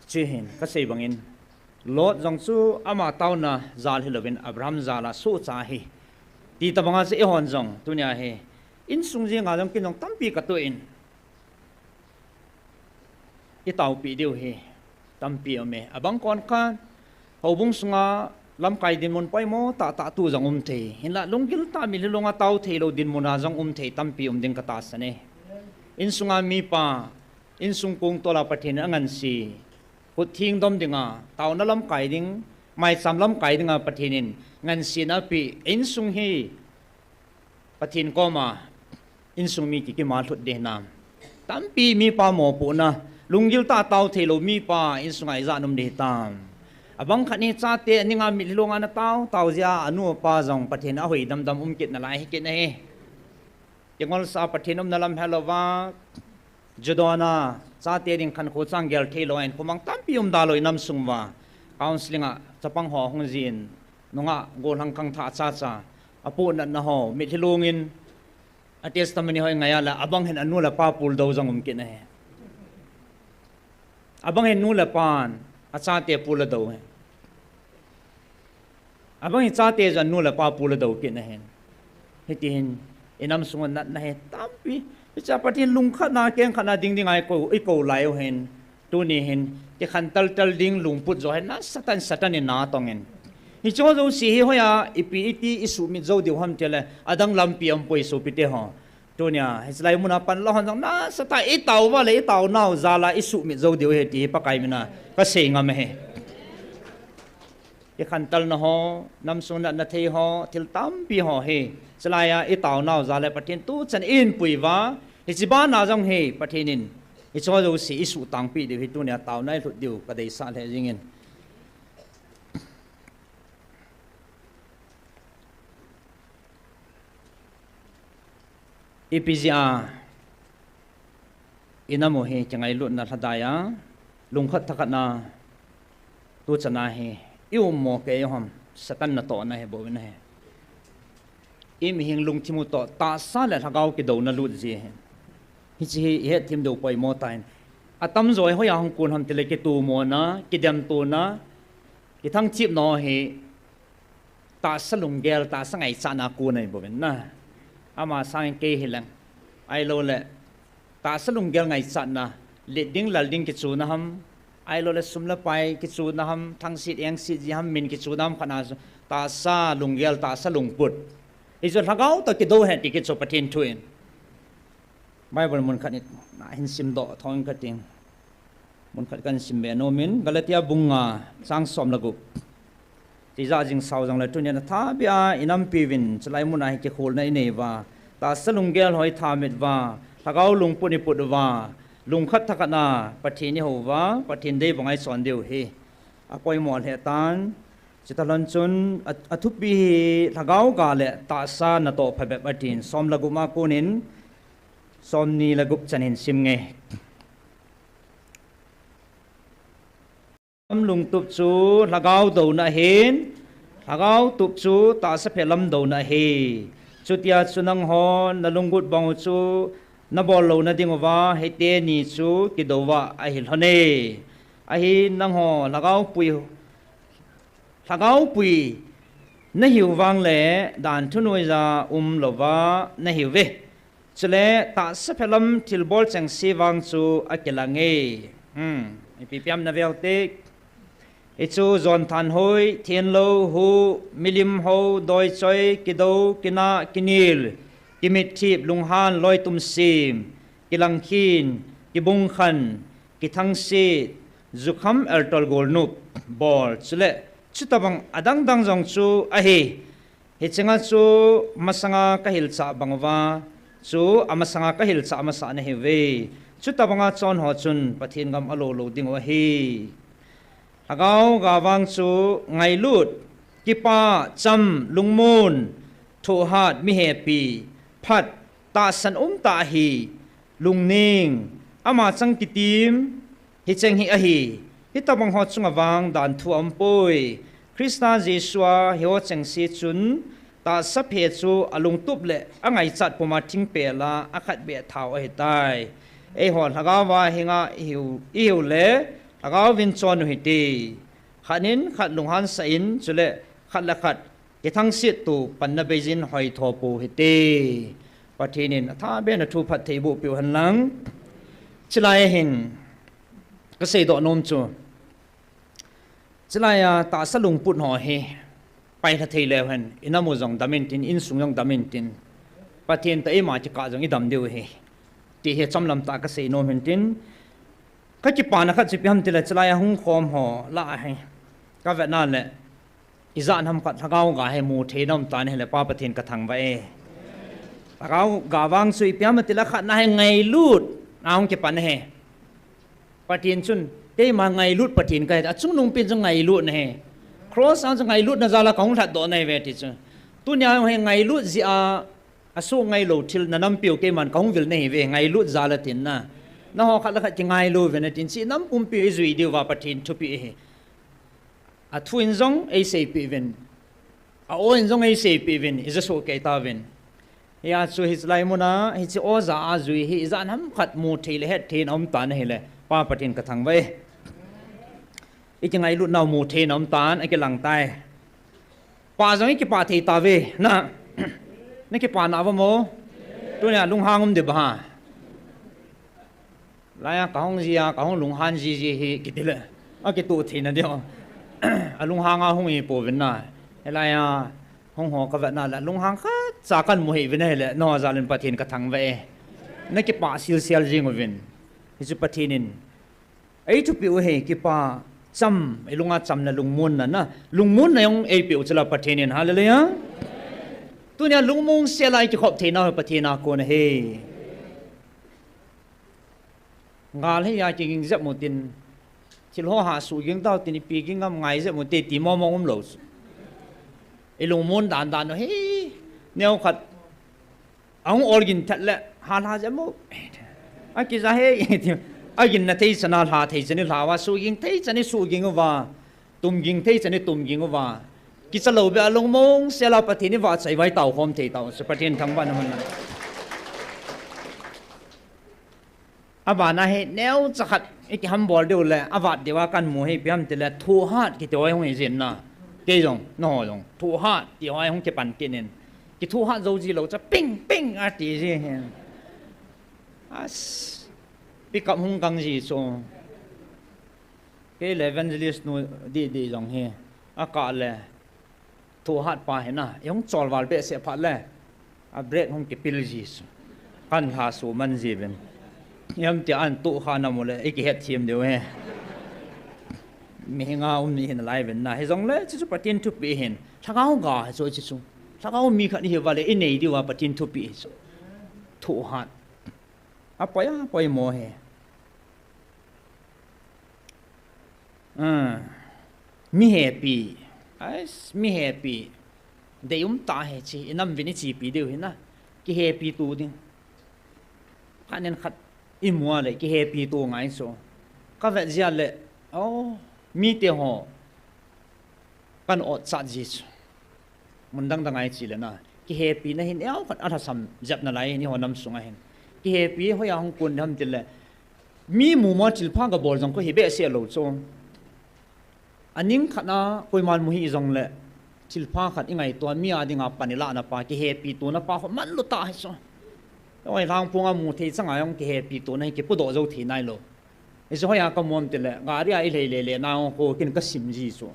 Chuhin, kasei bangin, Lot jong chu ama taona jal hilouvin Abraham jal a sohcha ahi. Ti tabanga chu eihon jong, tunia hi, insung jenga jong kin jong tampi katoh in, itaopi diu hi, tampi aume. Abang kon khan, houbung sunga lamkai dinmun poimo tahtah tu jong um thei. Hinla lunggil tah mitlhi lunga tao theilou dinmun a jong um thei tampi um ding katahsan e. Insunga mipa, insung kong tol a Pathen in angansi. Khut theng dom dinga, taona lamkai ding, maicham lamkai dinga Pathen in ngansena apeh, insung hi Pathen koma, insung mi kikim a lhut ding hinam. Tampi mipa mopohna, lunggil tah a tao theilou mipa insunga ijat um ding hitam. Abang khat hi chate aninga mitlhi lunga ana tao tao jeh a anu apa jong Pathen in ahoi dam dam um kit nalai hi kit ahi. Kingolsa a Pathen umna lam helouva, judona, chate ding khankho chang gel theilou in, khomang tampi um dalou inam sung uva, counselling a chapang ho hung jin, nungah gollhang khangthah chacha, apohnatna ho, mitlhi lungin, a testimony ho ingai a le, abang hin anu le apa puldou jong um kit ahi. Abang hin nu le pan, achate puladou ahi. Abang hi chate jong nu le pa puladou kit ahin. Hitihin, inam sunga natna hi tampi. Hichea Pathen lungkhatna, kengkhatna ding dinga ikou, ikou lai u hin. Tuni hin, kikhantel tel ding lungput jo hi nasatah in Satan in ana tongin. Hicheho jouse hi hoiya, ipi iti isuhmit jou diu ham tile, adang lampi aumpoi sopite ho. Tunia, hichelai muna pan la hon jong nasatah a itao uva le itaonau jal a isuhmit jou diu ahi ti hi Pakai mina kasei ngam ahi. Ikhantelna ho, namsung natna thei ho, thil tampi ho hi. Chulai a itaonau jal a Pathen tuchan in pui uva, hiche bana jong hi Pathen in, hicheho jouse isuhtangpi diu hi tunia taona ilhut diu kadeisah lheh jingin. Ipi jeh a, inam u hi kingailutna lhadai a, lungkhat thakhatna, tuchan a hi, i um mo kei u ham, Satan natohna hi bouvin ahi. I mihing lungthim u toh, tahsa le lhagao kidouna lut ji ahi. Hiche hi, ihet them diu poimo tan. Atamjo hi hoiya hung kon ham tile kitomona, kidemtona, kithangthipna hi, tahsa lunggel, tahsa ngaichatna kon ahi bouvin na. Ama sangin kei hileng. Ahilouleh, tahsa lunggel ngaichatna, let ding, lal ding kichuna ham. Ahilouleh, sum le pai kichuna ham, thangset, engset ji ham, min kichuna ham khat na chu. Tahsa lunggel, tahsa lungput. Hichu lhagao toh kidou ahi ti kichu Pathen thu in. Bible mun khat in, na hin simdoh thong kating. Mun khat kahin sim be nom in, Galatia bung nga, chang som le gup. Tijat jing sao jongle tunia nathapbeh a inampi uvin, chulai muna hi kikholna inei uva. Tahsa lunggel ho ithaomit uva, lhagao lungput iput uva, lungkhat thakhatna, Pathen ihou uva, Pathen dei banga ichon diu hi. Apoimo lheh tan, chuti lhon chun, a, athupi hi lhagao ga le tahsa natoh phabep atin, som le gup a konin, somni le gup chan hin sim nge. Lungtup chu lhagao douna ahin, lhagao tup chu tahsa phelam douna ahi. Chutia chu nangho nalunggut bang u chu nabol louna ding uva, hiteni chu kidouva ahi lhon e. Ahi nangho lhagao pui, lhagao pui nahiu vang le dan thunoija um louva nahiuve. Chule tahsa phelam thilbol chengse vang chu akilang e. Hmm, ipi piam na veu te. Hichu jon thanhoi, thenlou, hu, milim ho, doichoi, kidou, kinah, kinil, kimitthip, lunghan, loitum sim, kilangkhin, kibungkhan, kithangsit, jukham eltol golnup bol, chule chutobang adangdang jong chu ahi. Hichenga chu masanga kahilchah bang uva, chu amasanga kahilchah masa nahiuve. Chutobanga chon ho chun Pathen gam alo lou dingu ahi. Lhagao ga vang chu ngailut, kipah, cham, lungmon, thohhat, mihepi, phat, tahsan umtah ahi, lungning, ama chang kitim, hicheng hi ahi. Hitobang ho chunga vang dan thu aumpoi. Christa Jesu a hiho chengse chun tahsa phe chu alungtup le angaichat puma thingpel a akhatbeh thau ahitai. Eiho lhagao va hinga ihiu, ihiu le lhagao vin chon u hite. Khat in khat lunghan sah in, chule khat le khat kithangsit tu panna beijin hoitho pou hite. Pathen in atha beh in athu phatthei boh peh u hen lang. Chulai a hin kaseidoh nom chu, chulai a tahsa lungput ho hi pailha thei leu hen, inam u jong dam intin, insung jong dam intin, Pathen toh eima kikah jong idam diu ahi, ti hi chomlam tah a kasei nom intin, kakipana khat chu ipi ham tile, chulai a hung khom ho lah a hi kavetna le, ijat ham khat lhagao ga hi mu thei na um tan ahile, Pa Pathen kathangvah e. Lhagao ga vang chu ipi ham tile, khatna hi ngailut a hung kipan ahi. Pathen chun keima ngailut Pathen kahi, achungnung pen chu ngailut nahi. Cross a chu ngailutna jal a kahung lhatdoh nahiuve ti chu. Tunia hi ngailut jeh a, asuh ngailou thil na nampiu keiman kahung vil nahiuve, ngailut jal a tin na. Nangho khat le khat kingailou uvin atin, chi nam pumpi ijui diuva Pathen thupeh ahi. Athu in jong eiseipeh uvin, a-o in jong eiseipeh uvin, ija soh kei tauvin. Hia chu hiche lai muna hiche o ja a jui hi ijat ham khat mu thei le het thei in aum tan ahile, Pa Pathen kathangvah e. Ikingailutnau mu thei in aum tan, akilang tai. Pa jong ikipah thei tauve, na, nakipah nauva mo? Tunia lunghang um diu ba ha? Laia kahung jia, kahung lunghan jiji hi kitile, akitoh theina diu. Alunghanga hung ipouvin na. Hilaia hung ho kavetna le lunghang khatcha kamu hih uvin ahile, nangho jal in Pathen kathangvah e. Nakipah silsel jing uvin. Hichu Pathen in eithupeh u ahi, kipah, cham, ilunga chamna, lungmonna, na, lungmonna jong eipeh u chula Pathen in, hallelujah. Tunia lungmong sela ikikhop theinau hi Pathen a kon ahi. Ngal hi a kiging jep mu tin, thil ho ha suhging tau tin, ipi ging ngam ngai jep mu te ti momo umlou chu. Ilungmon dandan u hi, neokhat ahung olgin thet le, ha lha jep mu. Akija he, aginna thei chan a lha thei chan ilha uva, suhging thei chan isuhging uva, tumging thei chan itumging uva, kicha lou beh a lungmong sela Pathen ivahchoi uva itao khom thei tau chu, Pathen thangvahna man lang. Abana hi neocha khat ikihambol diu le avat diu a kamu hi ipi ham tile, thohhat kiti ho hung hijin na. Kei jong, nangho jong thohhat ti ho hung kipan kit in, kithohhat jou ji lou cha ping ping ati ji hi. As, pickup hung gang ji chu. Kei le evangelist nu didi jong hi, akah le, thohhat pa hi na, ihung cholval behseh phat le, a brake hung kipil ji chu. Kan lha suh man jiuvin. Iham tia an tohkha na mu le, ikihetthem diu hi. Mihinga um ni hin alai uvin na. Hijongle, chuchu Pathen thupeh hin. Lhagao ga hi chu, chuchu. Lhagao mi khat ihiuva le, inei diuva Pathen thupeh hi chu. Thohhat. Apoi, apoimo hi. Ah, mi hepi. Ais, mi hepi. Deium tah hi chi, inam uvin ichepi diu hi na. Kihepi to ding. Khat in khat imu a le, kihepi to ngai chu. Kavet jia le, oh, mite ho. Kan otchat ji chu. Mun dang dang a iche le na. Kihepina hin neokhat alhasam jep nalai, eiho nam sunga hin. Kihepi hoiya hung kon ham tile, Mi mumo thilpha kabol jong khu hi behseh lou chu. Aning khat a koiman mu hih jongle, thilpha khat ingaito a mi a dinga pan ilahna pa, kihepi tona pa khu manlu tah hi chu. Hoilhangphong a mu thei changa jong kihepi tona hi kipudoh jou thei nailou. Hichu hoiya kamu em tile, gari a ilhei lele na jong khu ken kasim ji chu.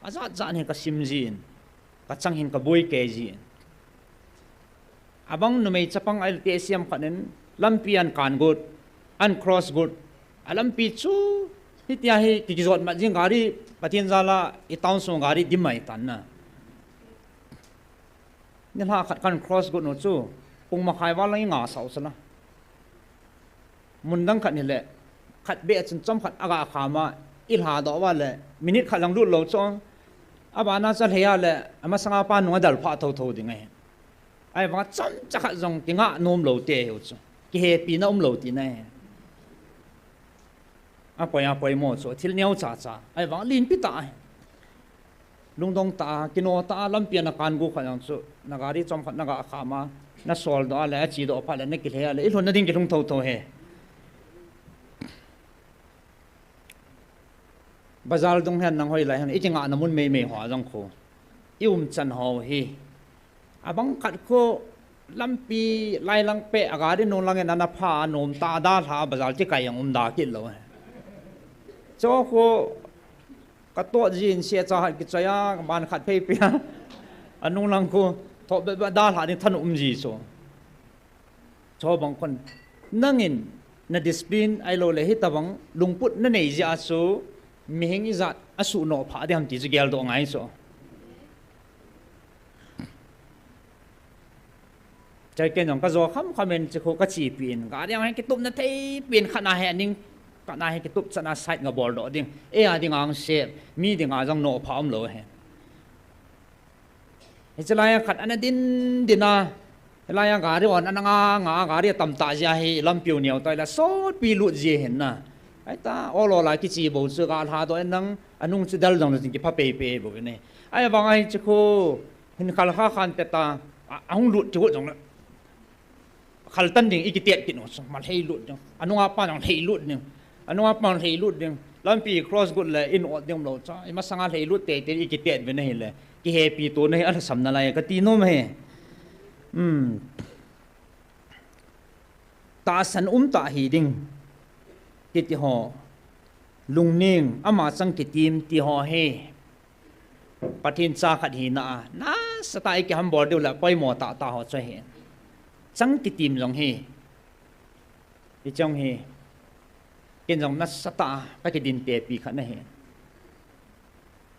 Ajat jat hi kasim jin, kachang hin kaboi kei jin. Abang numei chapang ahile tehse ham khat in, lampi ahin kan got, ahin cross got, alampi chu hitia hi ki, kijot mat jing, gari Pathen jal a i town sung gari dim mai tan na. Nilhah khat kahin cross got nu chu, pung makhai val lang inga sao sala. Mun dang khat hile, khat beh chun chomkhat aga kham a, ilhadoh uva le, minute khat lang lut lou chu, abana chu alhei a le, amasanga pa nung adel phah thotho ding ahi. Ahivanga chomcha khat jong kingah nom lou te hiu chu. Kihepina umlou tina ahi. Apoi, apoimo chu, thil neocha cha. Ahivang lenpi tah ahi. Lungdong tah a, kino tah a, lampi a nakan got khat jong chu, na gari chomkhat naga kham a, nasoldoh a le, achedoh phat le, nakilhei a le, ilhunna ding kilhung thotho hi. Bazar dung hen nang hoilai hen, ikingahna mun meimei hoa jong khu, i umchan ho hi. Abang khat khu lampi lailang peh a gari nung lang in ana pha a, nom tah a dalha a, bazar kikai jong umda kit lou hi. Chu khu katot jin, secha khat kichoi a, ban khat phei peh a, anung lang khu thopbeh beh dalha ding thanom um ji chu. Chubang khun, nangin na discipline ahilouleh hitobang lungput nanei jeh a chu mihing ijat asuhnoh phah ding ham ti chu geldoh ngai chu. Chule ken jong kajo khamkham in, chukhu kachepi in, gari jong hi kitupna thei pen khat na hi aning, khat na hi kitup chan a side ga boldoh ding, eia dinga hung sep, mi dinga jong noh phah umlou hi. Hiche laiya khat ana din din a, hilaiya gari hon ana nga nga, gari atam tah jeh a hi lampiu neo tai la sotpi lut ji ahin na. Aita, ol ol a kiche bou chu ga lhadoh in nang, anung chu del jong le tin kipha pei pei bou in ahi. Ahivang a hiche khu hin khal kha khan pet a, a, ahung lut ti got jong le. Khaltan ding, ikitet kit u chu, ma lhei lut ding. Anunga pa jong lhei lut ding. Anunga pa jong lhei lut ding. Lampi cross got le in ot ding lou chu. Imasanga lhei lut teitei ikitet uvin ahile, kihepi tona hi alhasam nalai kati nom e. Hmm. Tahsan umtah hiding kiti ho, lungning, ama chang kitim ti ho hi Pathen cha khat hina a nasatah a ikihambol diu le poimo tahtah ho chu ahi. Chang kitim jong hi, hiche jong hi, ken jong nasatah a kakidin tepi khat nahi.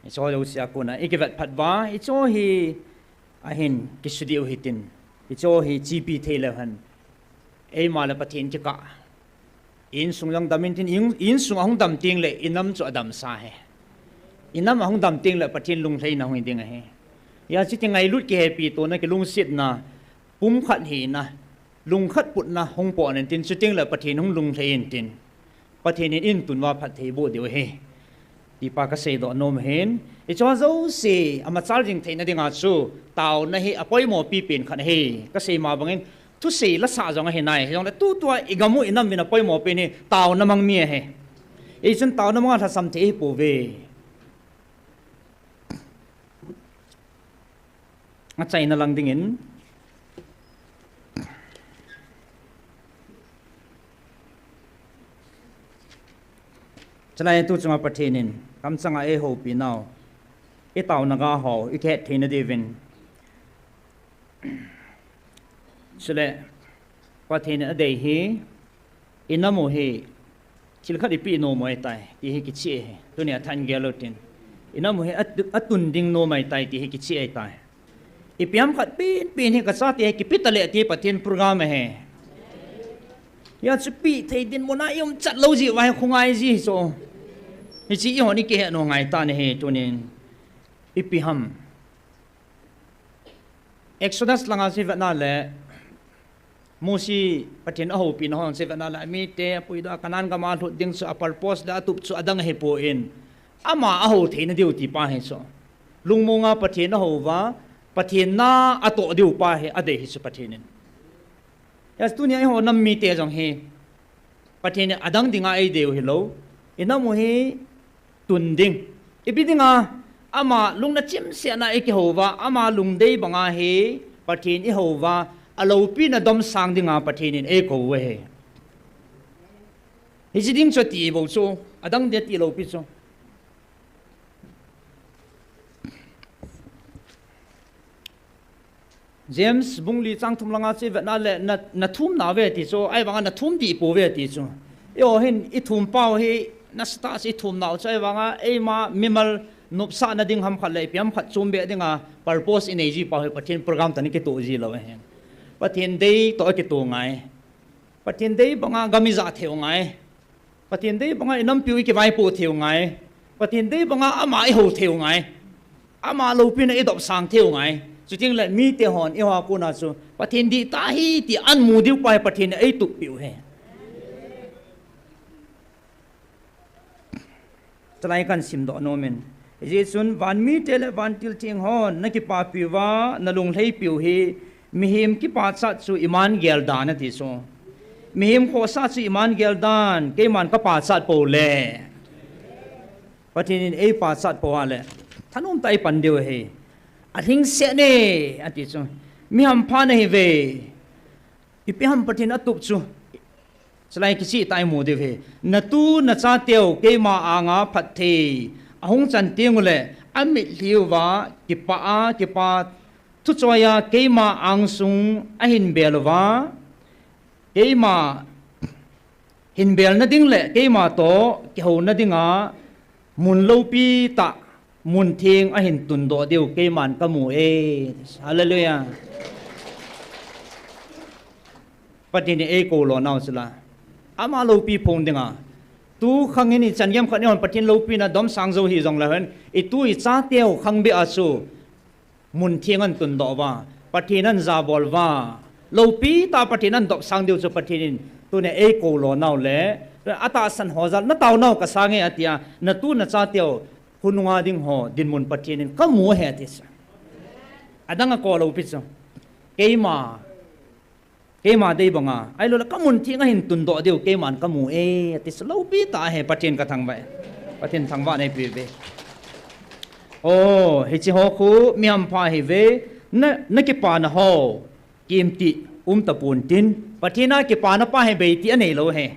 Hiche jouse a kona ikivet phat uva, hiche hi ahin kisudiu hitin, hiche hi chepi thei leu hen, eima le Pathen kikah, insung jong dam intin, in, insung ahung dam teng le inam chu adamsa hi. Inam ahung dam teng le Pathen lunglhaina hung hi ding ahi. Hijeh chun ngailut, kihepi tona, kilungsetna, pumkhat hina, lungkhat putna hung pon intin, chuteng le Pathen hung lunglhai intin, Pathen in eitup uva phatthei boh diu ahi, ti pa kaseidoh nom ahin. Hiche jouse amachal jing theina dinga chu taona hi apoimo pipen khat ahi, kasei ma bangin thusei lasah jong ahi nai, hijongle tutua igam u inam uvin apoimo pen hi taona mang mi ahi. Hichun taona manga lhasam thei ahipouve. Achaina lang dingin, chulai tu chunga Pathen in kamchanga eihoupi nau, itaona ga ho ikihet theina diuvin, chule Pathen in adei hi, inam u hi thil khat ipeh nom u ahitai ti hi kicheh ahi. Tunia than gel utin, inam u hi at-, atun ding nom ahitai ti hi kicheh ahitai. Ipi ham khat penpen hi kachate hi kipe taleh ti Pathen program ahi. Hijeh chun peh thei dinmun a iumchat lou jeh uva hi khongai ji chu. Hiche ihon ikihet u ngai tan ahi tunin. Ipi ham, Exodus langa chu ivet na le, Mosi, Pathen ahoupina ho chu ivet na le, amite apuidoh a Canaan gam a alhut ding chu apurpose le atup chu adang ahipon, ama ahou theina diu ti pa hi chu, lungmonga Pathen ahou uva, Pathen na atoh diu pa hi adei hi chu Pathen in. Hijeh chun tunia eiho nam mite jong hi, Pathen in adang dinga eidei u hilou. Inam u hi tun ding. Ipi dinga, ama lungna chimsetna ikihou uva, ama lungdei banga hi Pathen ihou uva, aloupina domsang dinga Pathen in eikou u ahi. Hiche ding chu ati bou chu, adang dia ti lou pi chu. James bung li chang thum langa chu ivetna le na, nathum nauve ti chu, ahivanga nathum dih pouve ti chu. Eiho hin ithum pau hi nasatah a ithum nau chu, ahivanga eima mimal nopsahna ding ham khat le ipi ham khat chom beh dinga purpose inei ji pau hi Pathen program toh akitoh ji lou ahi. Pathen dei toh akitoh ngai. Pathen dei banga gam ija thei u ngai. Pathen dei banga inampiu ikivaipoh thei u ngai. Pathen dei banga ama ihou thei u ngai. Ama loupina idopsang thei u ngai. Chuteng le mite hon eiho a kona chu Pathen dihtah ahi ti ahin mu diu pa hi Pathen in eitup peh u ahi. Chulai kahin simdoh nom in. Hijeh chun vanmite le vantil theng hon nakipapi uva, nalunglhaipi u hi, mihem kipachat chu iman gel dan ati chu. Mihem khohsah chu iman gel dan, keiman kapachat pou le. Pathen in eipachat pou a le. Thanom tah a ipan diu ahi. Alhingset e, ati chu. Mi hampha nahiuve. Ipi ham Pathen atup chu. Chulai kicheh tah a imu diu ahi. Natu nachateu keima anga phatthei ahung chan teng ule, amitlhi uva, kipah a, kipa thuchoi a, keima angsung ahin bel uva, keima hin belna ding le keima toh kihouna dinga mun loupi tah, mun theng ahin tundoh diu keiman kamu e. Hallelujah. Pathen in eikou lo nau chu la. Ama loupi phong dinga. Tu khang in ichan gei khat in Pathen loupina domsang jou hih jongle hen, itu ichateu khang beh a chu mun theng ahin tundoh uva, Pathen ahin jabol uva, loupi tah a Pathen ahin dopsang diu chu Pathen in tunia eikou lo nau le, atahsan ho jal, natao nau kasang e atia, natu nachateu khonunga ding ho dinmun Pathen in kamu ahi ati chu. Adang akou lou pi chu. Keima, keima dei banga, ahilou le kamun theng ahin tundoh diu keiman kamu e, ati chu loupi tah ahi, Pathen kathangvah e. Pathen thangvahna eipeuve. O, hiche ho khu mi hampha ahiuve, na, nakipana ho, kimtih um tapon tin, Pathen a kipana pa hi bei tih anei lou ahi.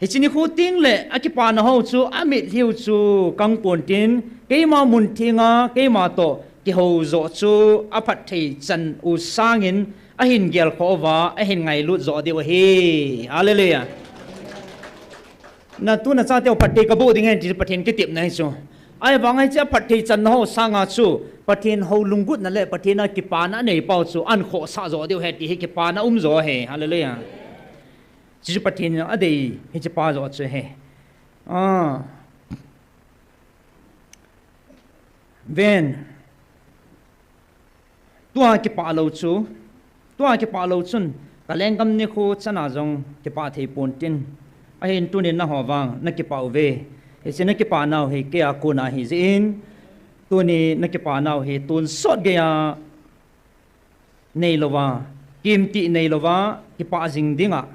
Hiche nikho teng le akipana ho chu, amitlhi u chu kang pon tin, keima mun theng a, keima toh kihou joh chu aphatthei chan u sangin ahin gelkhoh uva, ahin ngailut joh diu ahi. Hallelujah. Natu nachateu phatthei kaboh ding ahi ti Pathen kitepna ahi chu. Ahivanga hiche aphatthei channa ho sanga chu Pathen hou lunggutna le Pathen a kipana anei pau chu ahin khohsah joh diu ahi ti hi kipana um joh ahi. Hallelujah. Chuchu Pathen in adei hiche pa joh chu ahi. Ah. Ven. Tua kipah lou chu, tua kipah lou chun, kalenggam nikho chana jong kipah thei pon tin. Ahin tunin nangho vang nakipah uve. Hiche nakipah nau hi keia kona ahi jeh in, tuni nakipah nau hi tonsot geiya neilouva, kimtih neilouva, kipah jing dinga,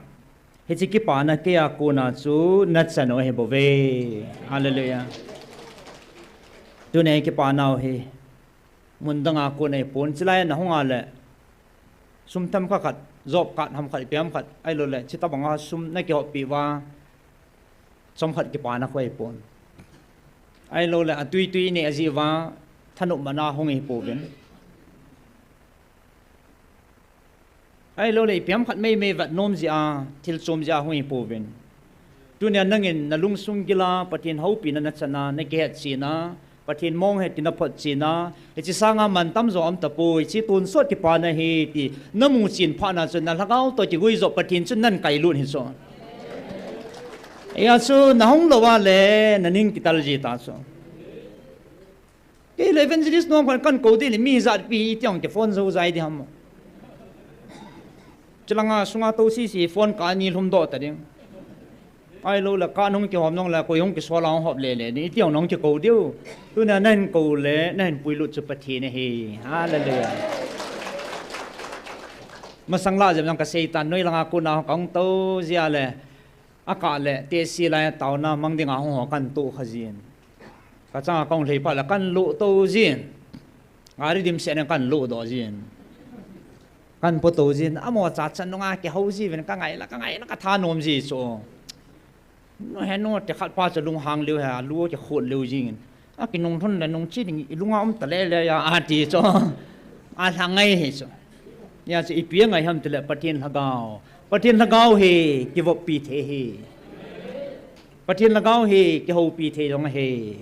hiche kipana keia kona chu nachan u ahi bouve. Hallelujah. Tuni kipah nau hi mun danga kon ahipon, chulai nahunga le sum themkhat khat, job card ham khat, ipi ham khat, ahilou le chuti banga sum nakihoppi uva, chomkhat kipana khu ahipon. Ahilou le atui tui ineh jeh uva, thanop mana hung ahipouvin. Ahilou le ipi ham khat meimei vet nom jeh a, thil chom jeh a hung ahipouvin. Tunia nangin nalungsung gila, Pathen houpina nachana, nakihetchen a, Pathen mong ahi ti naphotchen a, hiche sanga mantam jo aum tapoi, hiche tonsot kipana ahi ti namu chen phatna chun nalhagao toh kiguijop Pathen chun nahin kailut ahi chu. Hia chu nahung louva le naning kital ji ta chu. Kei le evangelist nom khat kahin kou ding le mi ijat pi iti jong kiphone jou jai ding ham. Chulanga sunga tou sese phone kani lhum doh ta ding. Ahilou le ka nung kihom nung le koi hung kisol a hung hop lele ding iti jong nahung kikou diu. Tunia nahin kou le nahin puilut chu Pathen ahi. Hallelujah. Masang lah jep jong kaseitan, noi langa kona kahung tou jeh a le. Akah le, tehse lai a taona mang dinga hung ho kan toh kha jin. Kachanga kahung lhei phat le kan loh to jin. Gari dimset in kan loh doh jin. Kan po to jin. Amaho cha chan nunga kihou jiuvin kangai la, kangai la kathanom ji chu. Nu he nu te khat pa chu lunghang leu he, alu kikhot leu jingin. Akinung lhun le nung chi ding ilunga um ta lele a, ati chu. Alha ngai hi chu. Hijeh chun ipi angai ham tile Pathen lhagao. Pathen lhagao hi kivoppi thei hi. Pathen lhagao hi kihoupi thei jong ahi.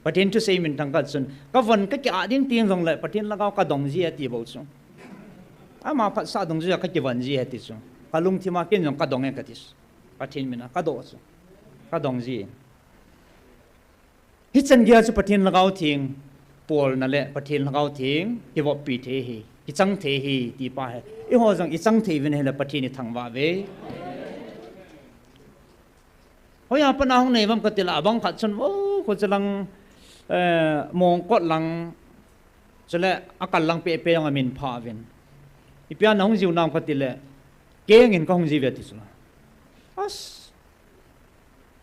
Pathen thusei minthang khat chun, kavon kaki-ah ding teng jongle Pathen lhagao kadong ji ati bou chu. Ama phatsah dungjuia kakivon ji ati chu. Kalungthima ken jong kadong e kati chu. Pathen mina kadoh chu. Kadong ji. Hichan geiya chu Pathen lhagao theng polna le Pathen lhagao theng kivoppi thei hi, kichang thei hi, ti pa hi. Eiho jong ichang thei uvin ahile Pathen ithangvah uve. Hoiya pat a hung nei uvam katile abang khat chun, o, kho chu lang, eh, Mongkot lang, chule akal lang pehpeh jong amin pha uvin. Ipia nahung jiu nam katile, kengin kahung jiuve ati chu. As,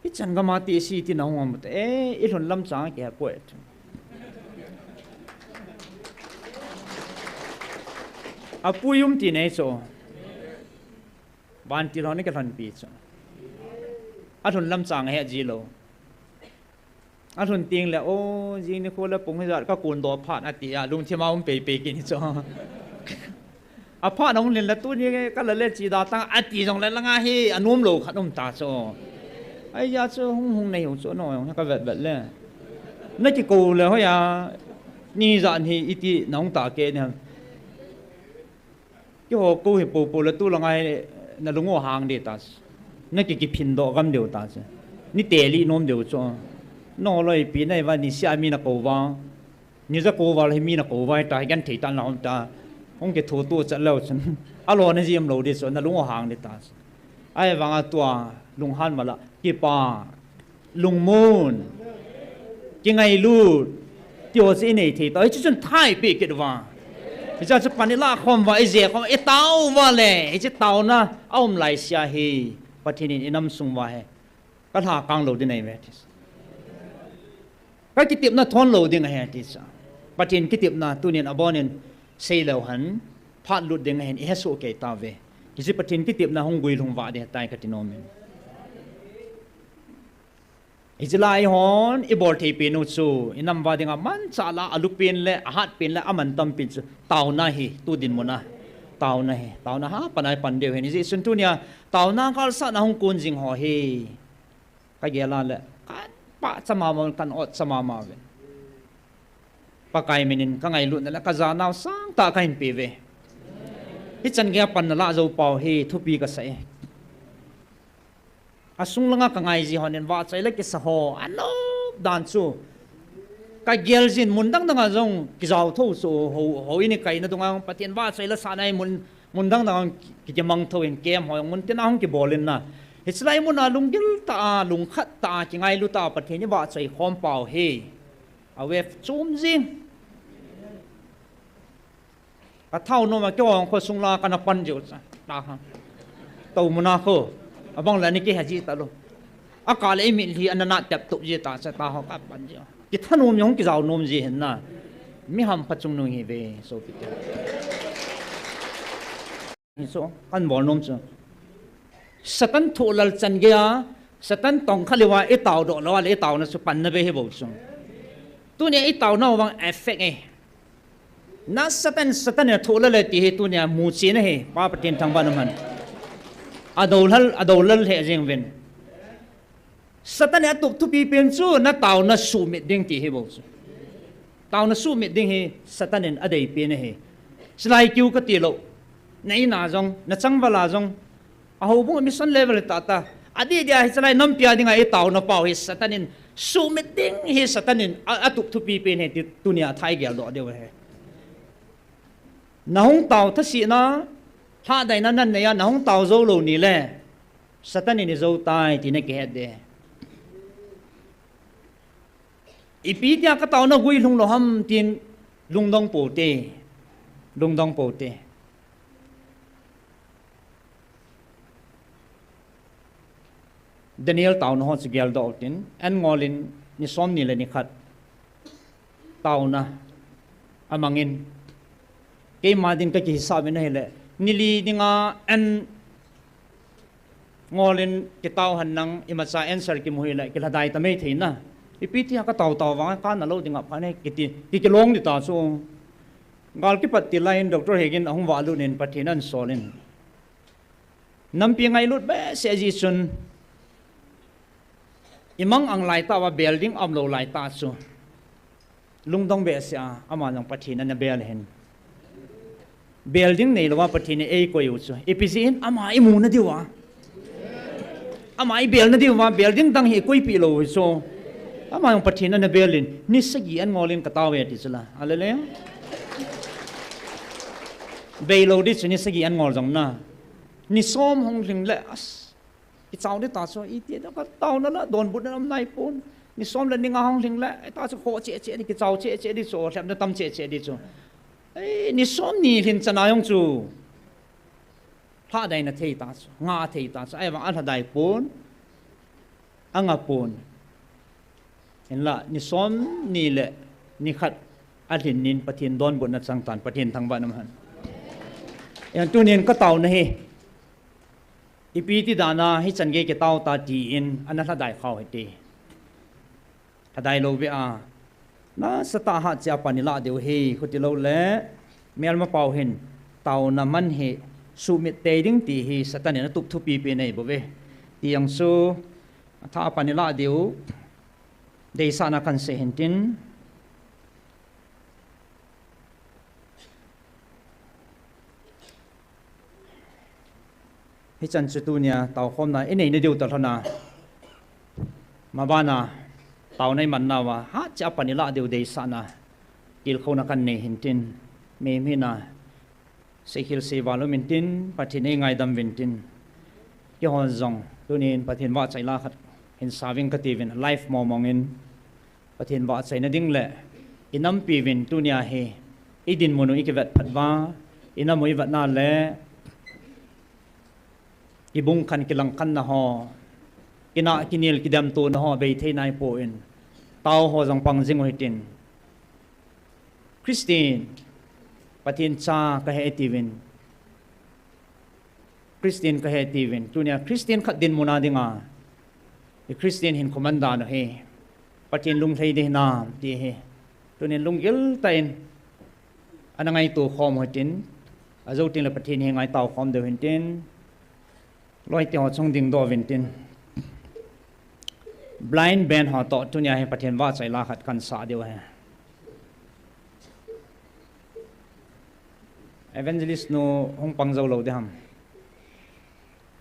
hichan gama tehse iti nahung ham te, eh, ilhun lam chang kihepoi. Apui um ti nei chu. Vantil hon akilhonpi chu. Alhun lam chang ahet ji lou. Alhun teng le, o, jing nikho le pung hijat kakondoh phat ati a, lungthima um peipei kit hi chu. Aphat ahung lhin le tuni kala le chida tang ati jongle langa hi anom lou khat um ta chu. Ahijeh chu hung hung nei u chu, no, jong kavet vet le. Nakikou le hoiya, nijat hi iti nahung ta kei ni ham. Keiho kou hi poupou le tulanga hi nalung u hang ding ta chu. Naki, kiphin doh gam diu ta chu. Niteli nom diu chu. Naloi pi nahiuva nisea mi nakou uva. Nija kou uva le hi mi nakou uva hita hi genthei tah in la um ta. Hung kithutuh chat leu chun. Alo najem lou ding chu, nalung u hang ding ta chu. Ahivanga tua, lunghan mala, kipa, lungmon, kingailut, tiho chu inei thei tau. Hiche chun tha ipeh kit uva. Hiche chu pan ilah khom uva, ije khom, itao uva le, hiche taona aum laisea hi Pathen in inam sung uva hi kalha kang lou ding ahi ve ti. Kakitepna thon lou ding ahi ti chu. Pathen kitepna tunin abonin seileu hen, phat lut ding ahin, ihesoh kei tauve. Hiche Pathen kitepna hung guilhung vah ding ahitai kati nomin. Hiche lai hon ibol thei pen u chu, inam uva dinga manchah lah a alupen le, ahatpen le, amantam pen chu, taona hi, tu dinmun a, taona hi, taona hapan a ipan diu ahin. Hijeh chun tunia, taona kalsahna hung kon jing ho hi. Kagel a le, kan pachat mama, kan otchat mama uve. Pakai minin kangailutna le kajanau sangtah kahin peuve. Hichan geiya panna lah jou pau hi thupi kasah e. Asung langa kangai ji honin vahchoi le kisa ho anop dan chu kagel jin, mun dang danga jong kijao thou chu, hou, houin ikaina dunga Pathen vahchoi le sahna hi mun, mun dang danga ki, ki, kimang thou in, camp ho jong mun tina hung kibol in na. Hiche lai muna lunggil tah a, lungkhat tah a, kingailu tah a Pathen ivahchoi khom pau hi. A wave chom jing. Kathao nom a keiho khosung la kana pan jiu cha. Taha. Tou muna kho. Abang la ni kihe ji talou. Akah le imitlhi ana nat tep tup ji ta cha, taho kapan jiu. Kithanom jong kijao nom ji ahin na. Mi hampha chungnung ihiuve, sopite. Hichu, kan bol nom chu. Satan thohlal chan geiya, Satan tongkha leuva itao doh lou a le itaona chu panna bei ahi bou chu. Tunia itaonau vang effect e. Na Satan, Satan in athohlal e ti hi tunia muchen ahi, Pa Pathen thangvah in umhen. Adoulal, adoulal lheh jeng uvin. Satan in atup thupi pen chu, na taona sumit ding ti ahi bou chu. Taona sumit ding hi Satan in adei pen ahi. Silai kiu kati lou. Na in a jong, na changval a jong. A houbung a mission level tah tah. Adeh dia hi chalai nampi a dinga itaona pau hi Satan in sumit ding hi Satan in a, atup thupi pen ahi ti tunia thei gel doh diu ahi. Nahung tao thase na, lhahdaina nanei a, nahung tao jou lou ni le. Satan in ijou tai ti nakihet ding. Ipi tia kataona guilhung lou ham tin lungdong pou te. Lungdong pou te. Daniel tauna ho chu geldoh utin, an ngolin ni somni le ni khat tauna amangin, keima din kakihisap in ahile, ni li dinga an ngolin kitao hen lang imacha answer kimu hile kilhadai ta mai thei na. Ipi tia katao tao vang kana lou dinga pha ne kiti, kikilong dita chu. Gal kipat ti laiyin Doctor Hegin ahung valut in Pathen ahin solin, nampi ngailut behseh jeh chun, imang ang laitah uva bel ding aumlou laitah chu, lungdong behseh a ama jong Pathen ana bel ahin. Bel ding neilouva Pathen in eikoi u chu ipi jeh in, ama imu nadiuva, ama ibel nadiuva, bel ding dang hi ikoipeh lou u chu. Ama jong Pathen ana bel in, ni sagi an ngolin katao e ti chu la. Hallelujah. Beilou di chu ni sagi an ngol jong na. Ni som hung lhing le, as, kichao dita chu, iti da kataona la donbutna um naipon. Ni som le ni nga hung lhing le, ita chu kho cheh cheh di, kichao cheh cheh di chu, lhepna tam cheh cheh di chu. Ei, ni somni lhin chana jong chu lhadaina thei ta chu, nga thei ta chu, ahivang alhadai pon, anga pon. Hinla ni somni le ni khat alhin nin Pathen donbutna chang tan, Pathen thangvahna um hen. Jan tunin kataona hi ipi ti dana hichan gei kitao ta tin ana lhadai khau hite. Lhadai lou ve a, nasatah a hatcheh a pan ilah diu hi, khuti lou le, melmapau hin taona man hi sumit tei ding ti hi Satan in atup thupipi nei bouve. Ti jong chu, athah a pan ilah diu, deisahna kahin sei hintin. Hichan chu tunia taokhomna inei nadiu talhona. Mabana taona iman nauva, hatcheh a pan ilah diu deisahna, tilkhouna kahin nei hintin. Mihem hina seikhel seival um intin, Pathen in eingaidam uvin tin. Keihon jong tunin Pathen vahchoi la khat hin sa uving kati uvin, live momong in. Pathen vahchoina ding le inampi uvin tunia hi idinmun u ikivet phat uva, inam u ivetna le ibung khan kilangkhanna ho, kinah kinel kidemtona ho bei thei naipon, tao ho jong pang jing u hitin. Christian, Pathen cha kahi tiuvin, Christian kahi tiuvin, tunia Christian khat dinmun a dinga, i Christian hinkho man dan u hi Pathen lunglhai ding hinam ti hi tunin lunggil tah in ana ngaito khom u hitin, ajo tin le Pathen henga itao khom diu hintin, loite ho chung dingdoh uvin tin. Blind band ho toh tunia hi Pathen vahchoi la khat kahin sa diu ahi. Evangelist nu hung pang jou lou ding ham?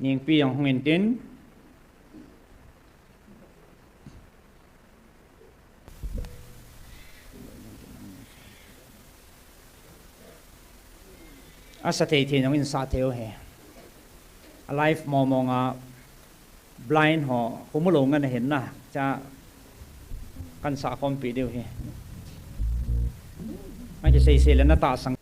Ningpi jong hung intin. Asa thei thei jong in sa thei u hi. A live momong a blind ho, khu mu lou ngen ahin na. Cha kahin sa khompi diu hi. Akisei sei le na tahsan.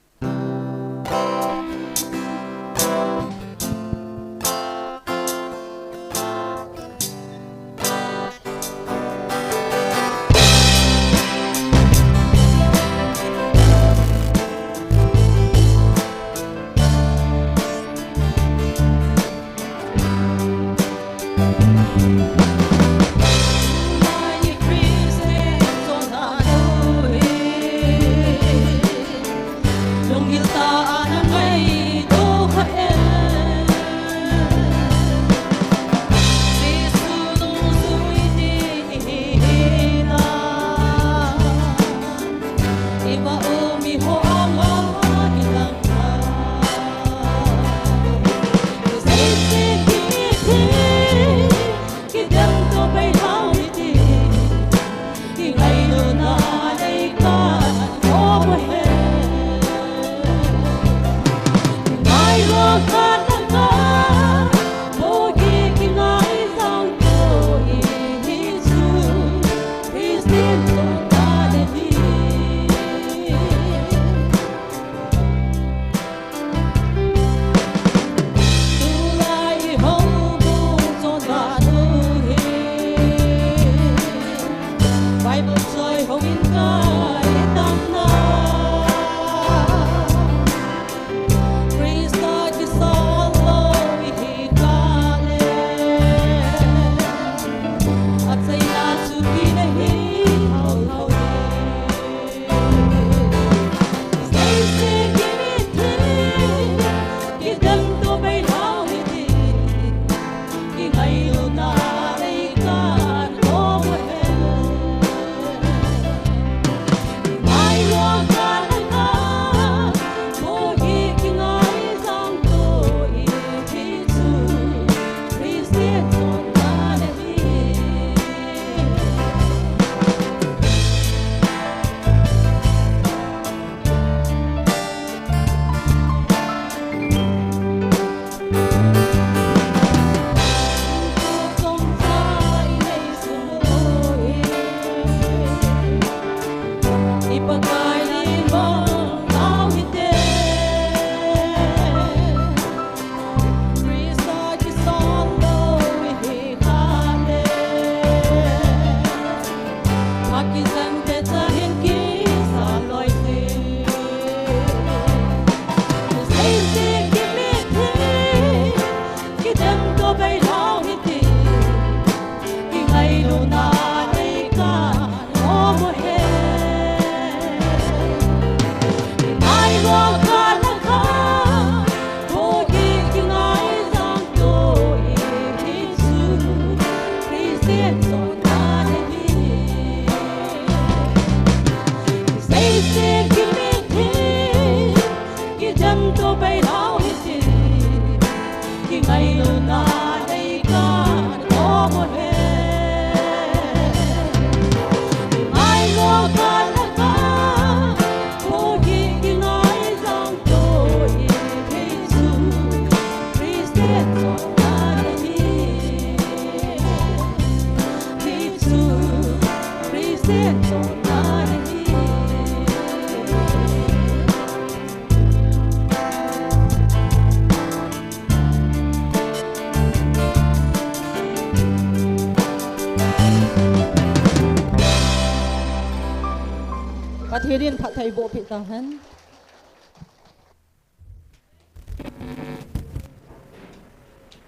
Pathen in phatthei boh peh tahen.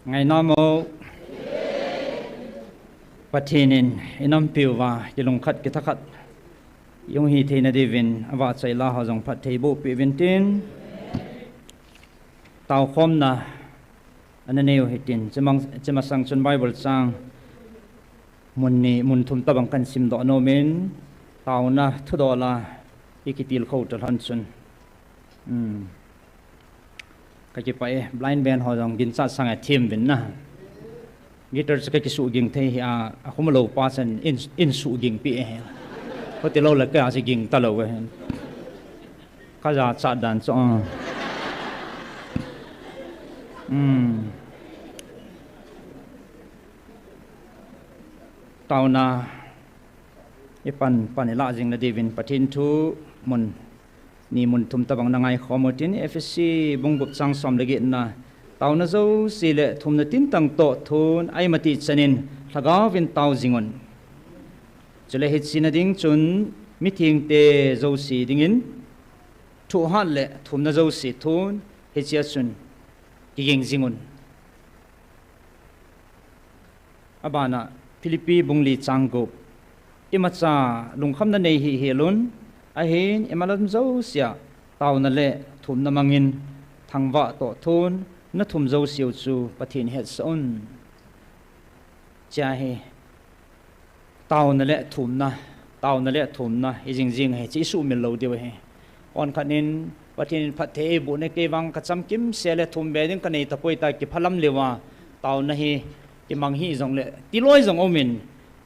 Ngainamo. Pathen in inampiuva kilungkhat kithakhat jong hi theina diuvin avahchoi la ho jong phatthei boh peh uvin tin. Taokhomna ana neiu hitin, chemang, chemasang chun Bible chang mun ni, mun thum tabang kahin simdoh nomin, taona thudola ikitilkhou talhon chun. Hmm. Kakipah e, blind band ho jong ginchat sanga them uvin na. Guitar chu kakisuh ging thei hi a, akhum lou pa chan in, in suh ging pi e. Hoti lou le ka si ging talou e. Kajachat dan chu. Hmm. Taona ipan pan ilah jing nadiuvin Pathen thu mun ni mun thum tabang na ngaikhom utin, Ephesi bung gup chang som le getna, taona jouse le thumna tintang toh thun, aima ti chanin lhagaovin tao jingun. Chule hiche na ding chun mithengte jouse dingin thuhat le thumna jouse thun, hichea chun kiging jingun. Abana Philippi bung li chang gup. Imacha lungkhamna nei hih helun, ahin imalam jousea taona le thumna mangin thangvah toh thun, na thum jouseu chu Pathen hetsah un. Chea hi taona le thumna, taona le thumna hi jingjing hi, hiche isuhmil lou diu ahi. Onkhat in Pathen in phatthei eiboh na, kei vang kachamkim seh le thum be ding kanei tapoi tia kiphalam leuva, taona hi kimang hih jongle tiloi jong umin,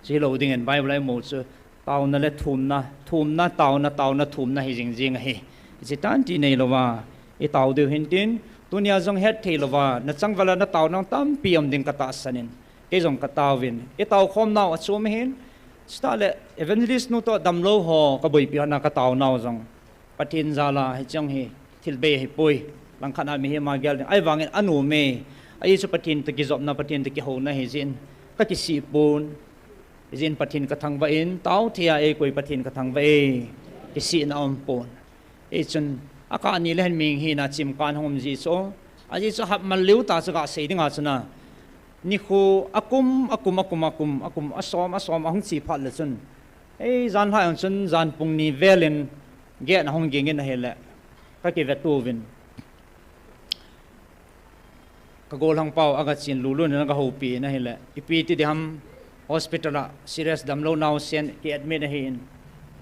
chulou dingin Bible a imu chu taona le thumna, thumna, taona, taona, thumna hi jingjing ahi. Hiche tanti neilouva itao diu hintin, tunia jong hetthei louva nachangvala nataona tampi um ding katahsan in. Kei jong kataovin, itaokhom nau achom ahin, chutah le evangelist nu toh damlou ho kaboipi hon a kataonau jong Pathen jal a hiche jong hi thil bei ahipoi. Langkhat a mihem a gel ding ahivangin anom e. Ajeh chu Pathen toh kijopna, Pathen toh kihouna hijeh in kakisih pon. Hijeh in Pathen kathangvah in, taothei a eikoi Pathen kathangvah e. Kisihna aumpon. Hichun akah ni le hin mihing hina chimkah in hung um ji chu, ajeh chu hapmal leu ta chu gasei dinga chun a, nikho akum, akum, akum, akum, akum, asom, asom ahung che phat le chun, ei, janhi jong chun jan pung ni vel in gate ahung ging in ahile, kakiveto uvin. Kagolhang pau agachen lulun in agahoupi in ahile, ipi ti diham, hospital a serious damlou naosen ki admit ahin,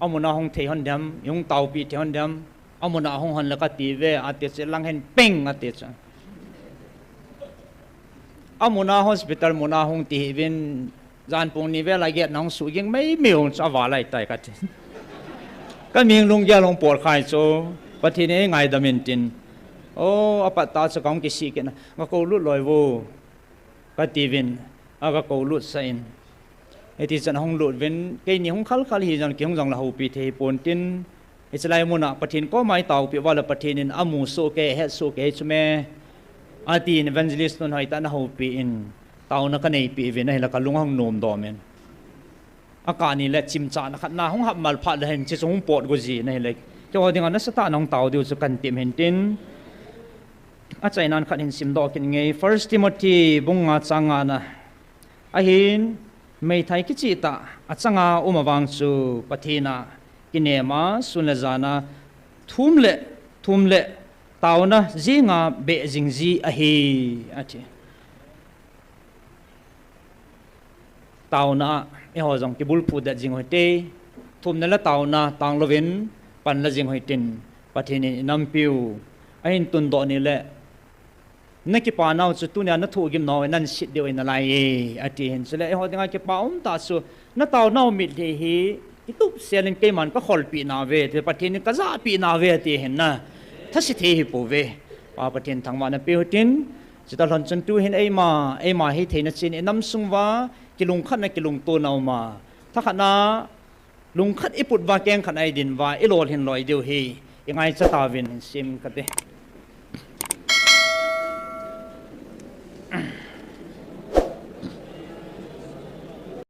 amun a hung thei hon diham, ihung taopi thei hon diham, amun a hung hon le kati uve, ati chu lang hin peng ati chu. Amun a hospital mun a hung ti hih uvin, jan pung ni vel a gate na hung suhging meimei hung chu aval ahitai kati. Kaming lunggel hung potkhai chu, Pathen in eingaidam intin. O, apat tah chu kahung kisih kit na, gakou lut loi vo, kati uvin, agakou lutsah in. Hiti chun ahung lut uvin, keini hung khalkhal hijong kihung jong la houpi thei hipon tin, hiche lai mun a Pathen koma itaopi uva le Pathen in amu soh kei, ahet soh kei chu me, atin evangelist nun hoitah in ahoupi in, taona kaneipeh uvin ahile kalung ahung nomdom in. Akah ni le chimchahna khat na hung hapmal phat le hin hiche chu hung potgo ji in ahile, keiho dinga nasatah in hung tao diu chu kahin tem hintin. Achainan khat hin simdoh kit inge, First Timothy bung nga chang nga na. Ahin, meithai kichehtah achanga um avang chu Pathen a kinema, sun le jan a thum le, thum le taona jenga beh jing ji ahi, ati. Taona a eiho jong kibulphu det jing u hite, thumna le taona tanglouvin, pan la jing hoi tin, Pathen in i nampiu ahin tundoh ni le, na kipa nau chu tunia na thohgim nau nan sit diu in alai e, ati hin. Chule eiho dinga kipa um tah chu, na tao nau mitlhi hi kitup sel in keiman ka kholpi nauve, ti Pathen in ka jahpi nauve, ati hin na. Thase thei hi pouve. Pa Pathen thangvahna pe hoi tin, chuta lhon chun tu hin eima, eima hi theina chin i nam sung uva, kilungkhatna kilungtona um a, thakhatna lungkhat i put uva, kengkhat a i din uva, i lolhin loi diu hi i ngaicha tauvin, sim kate.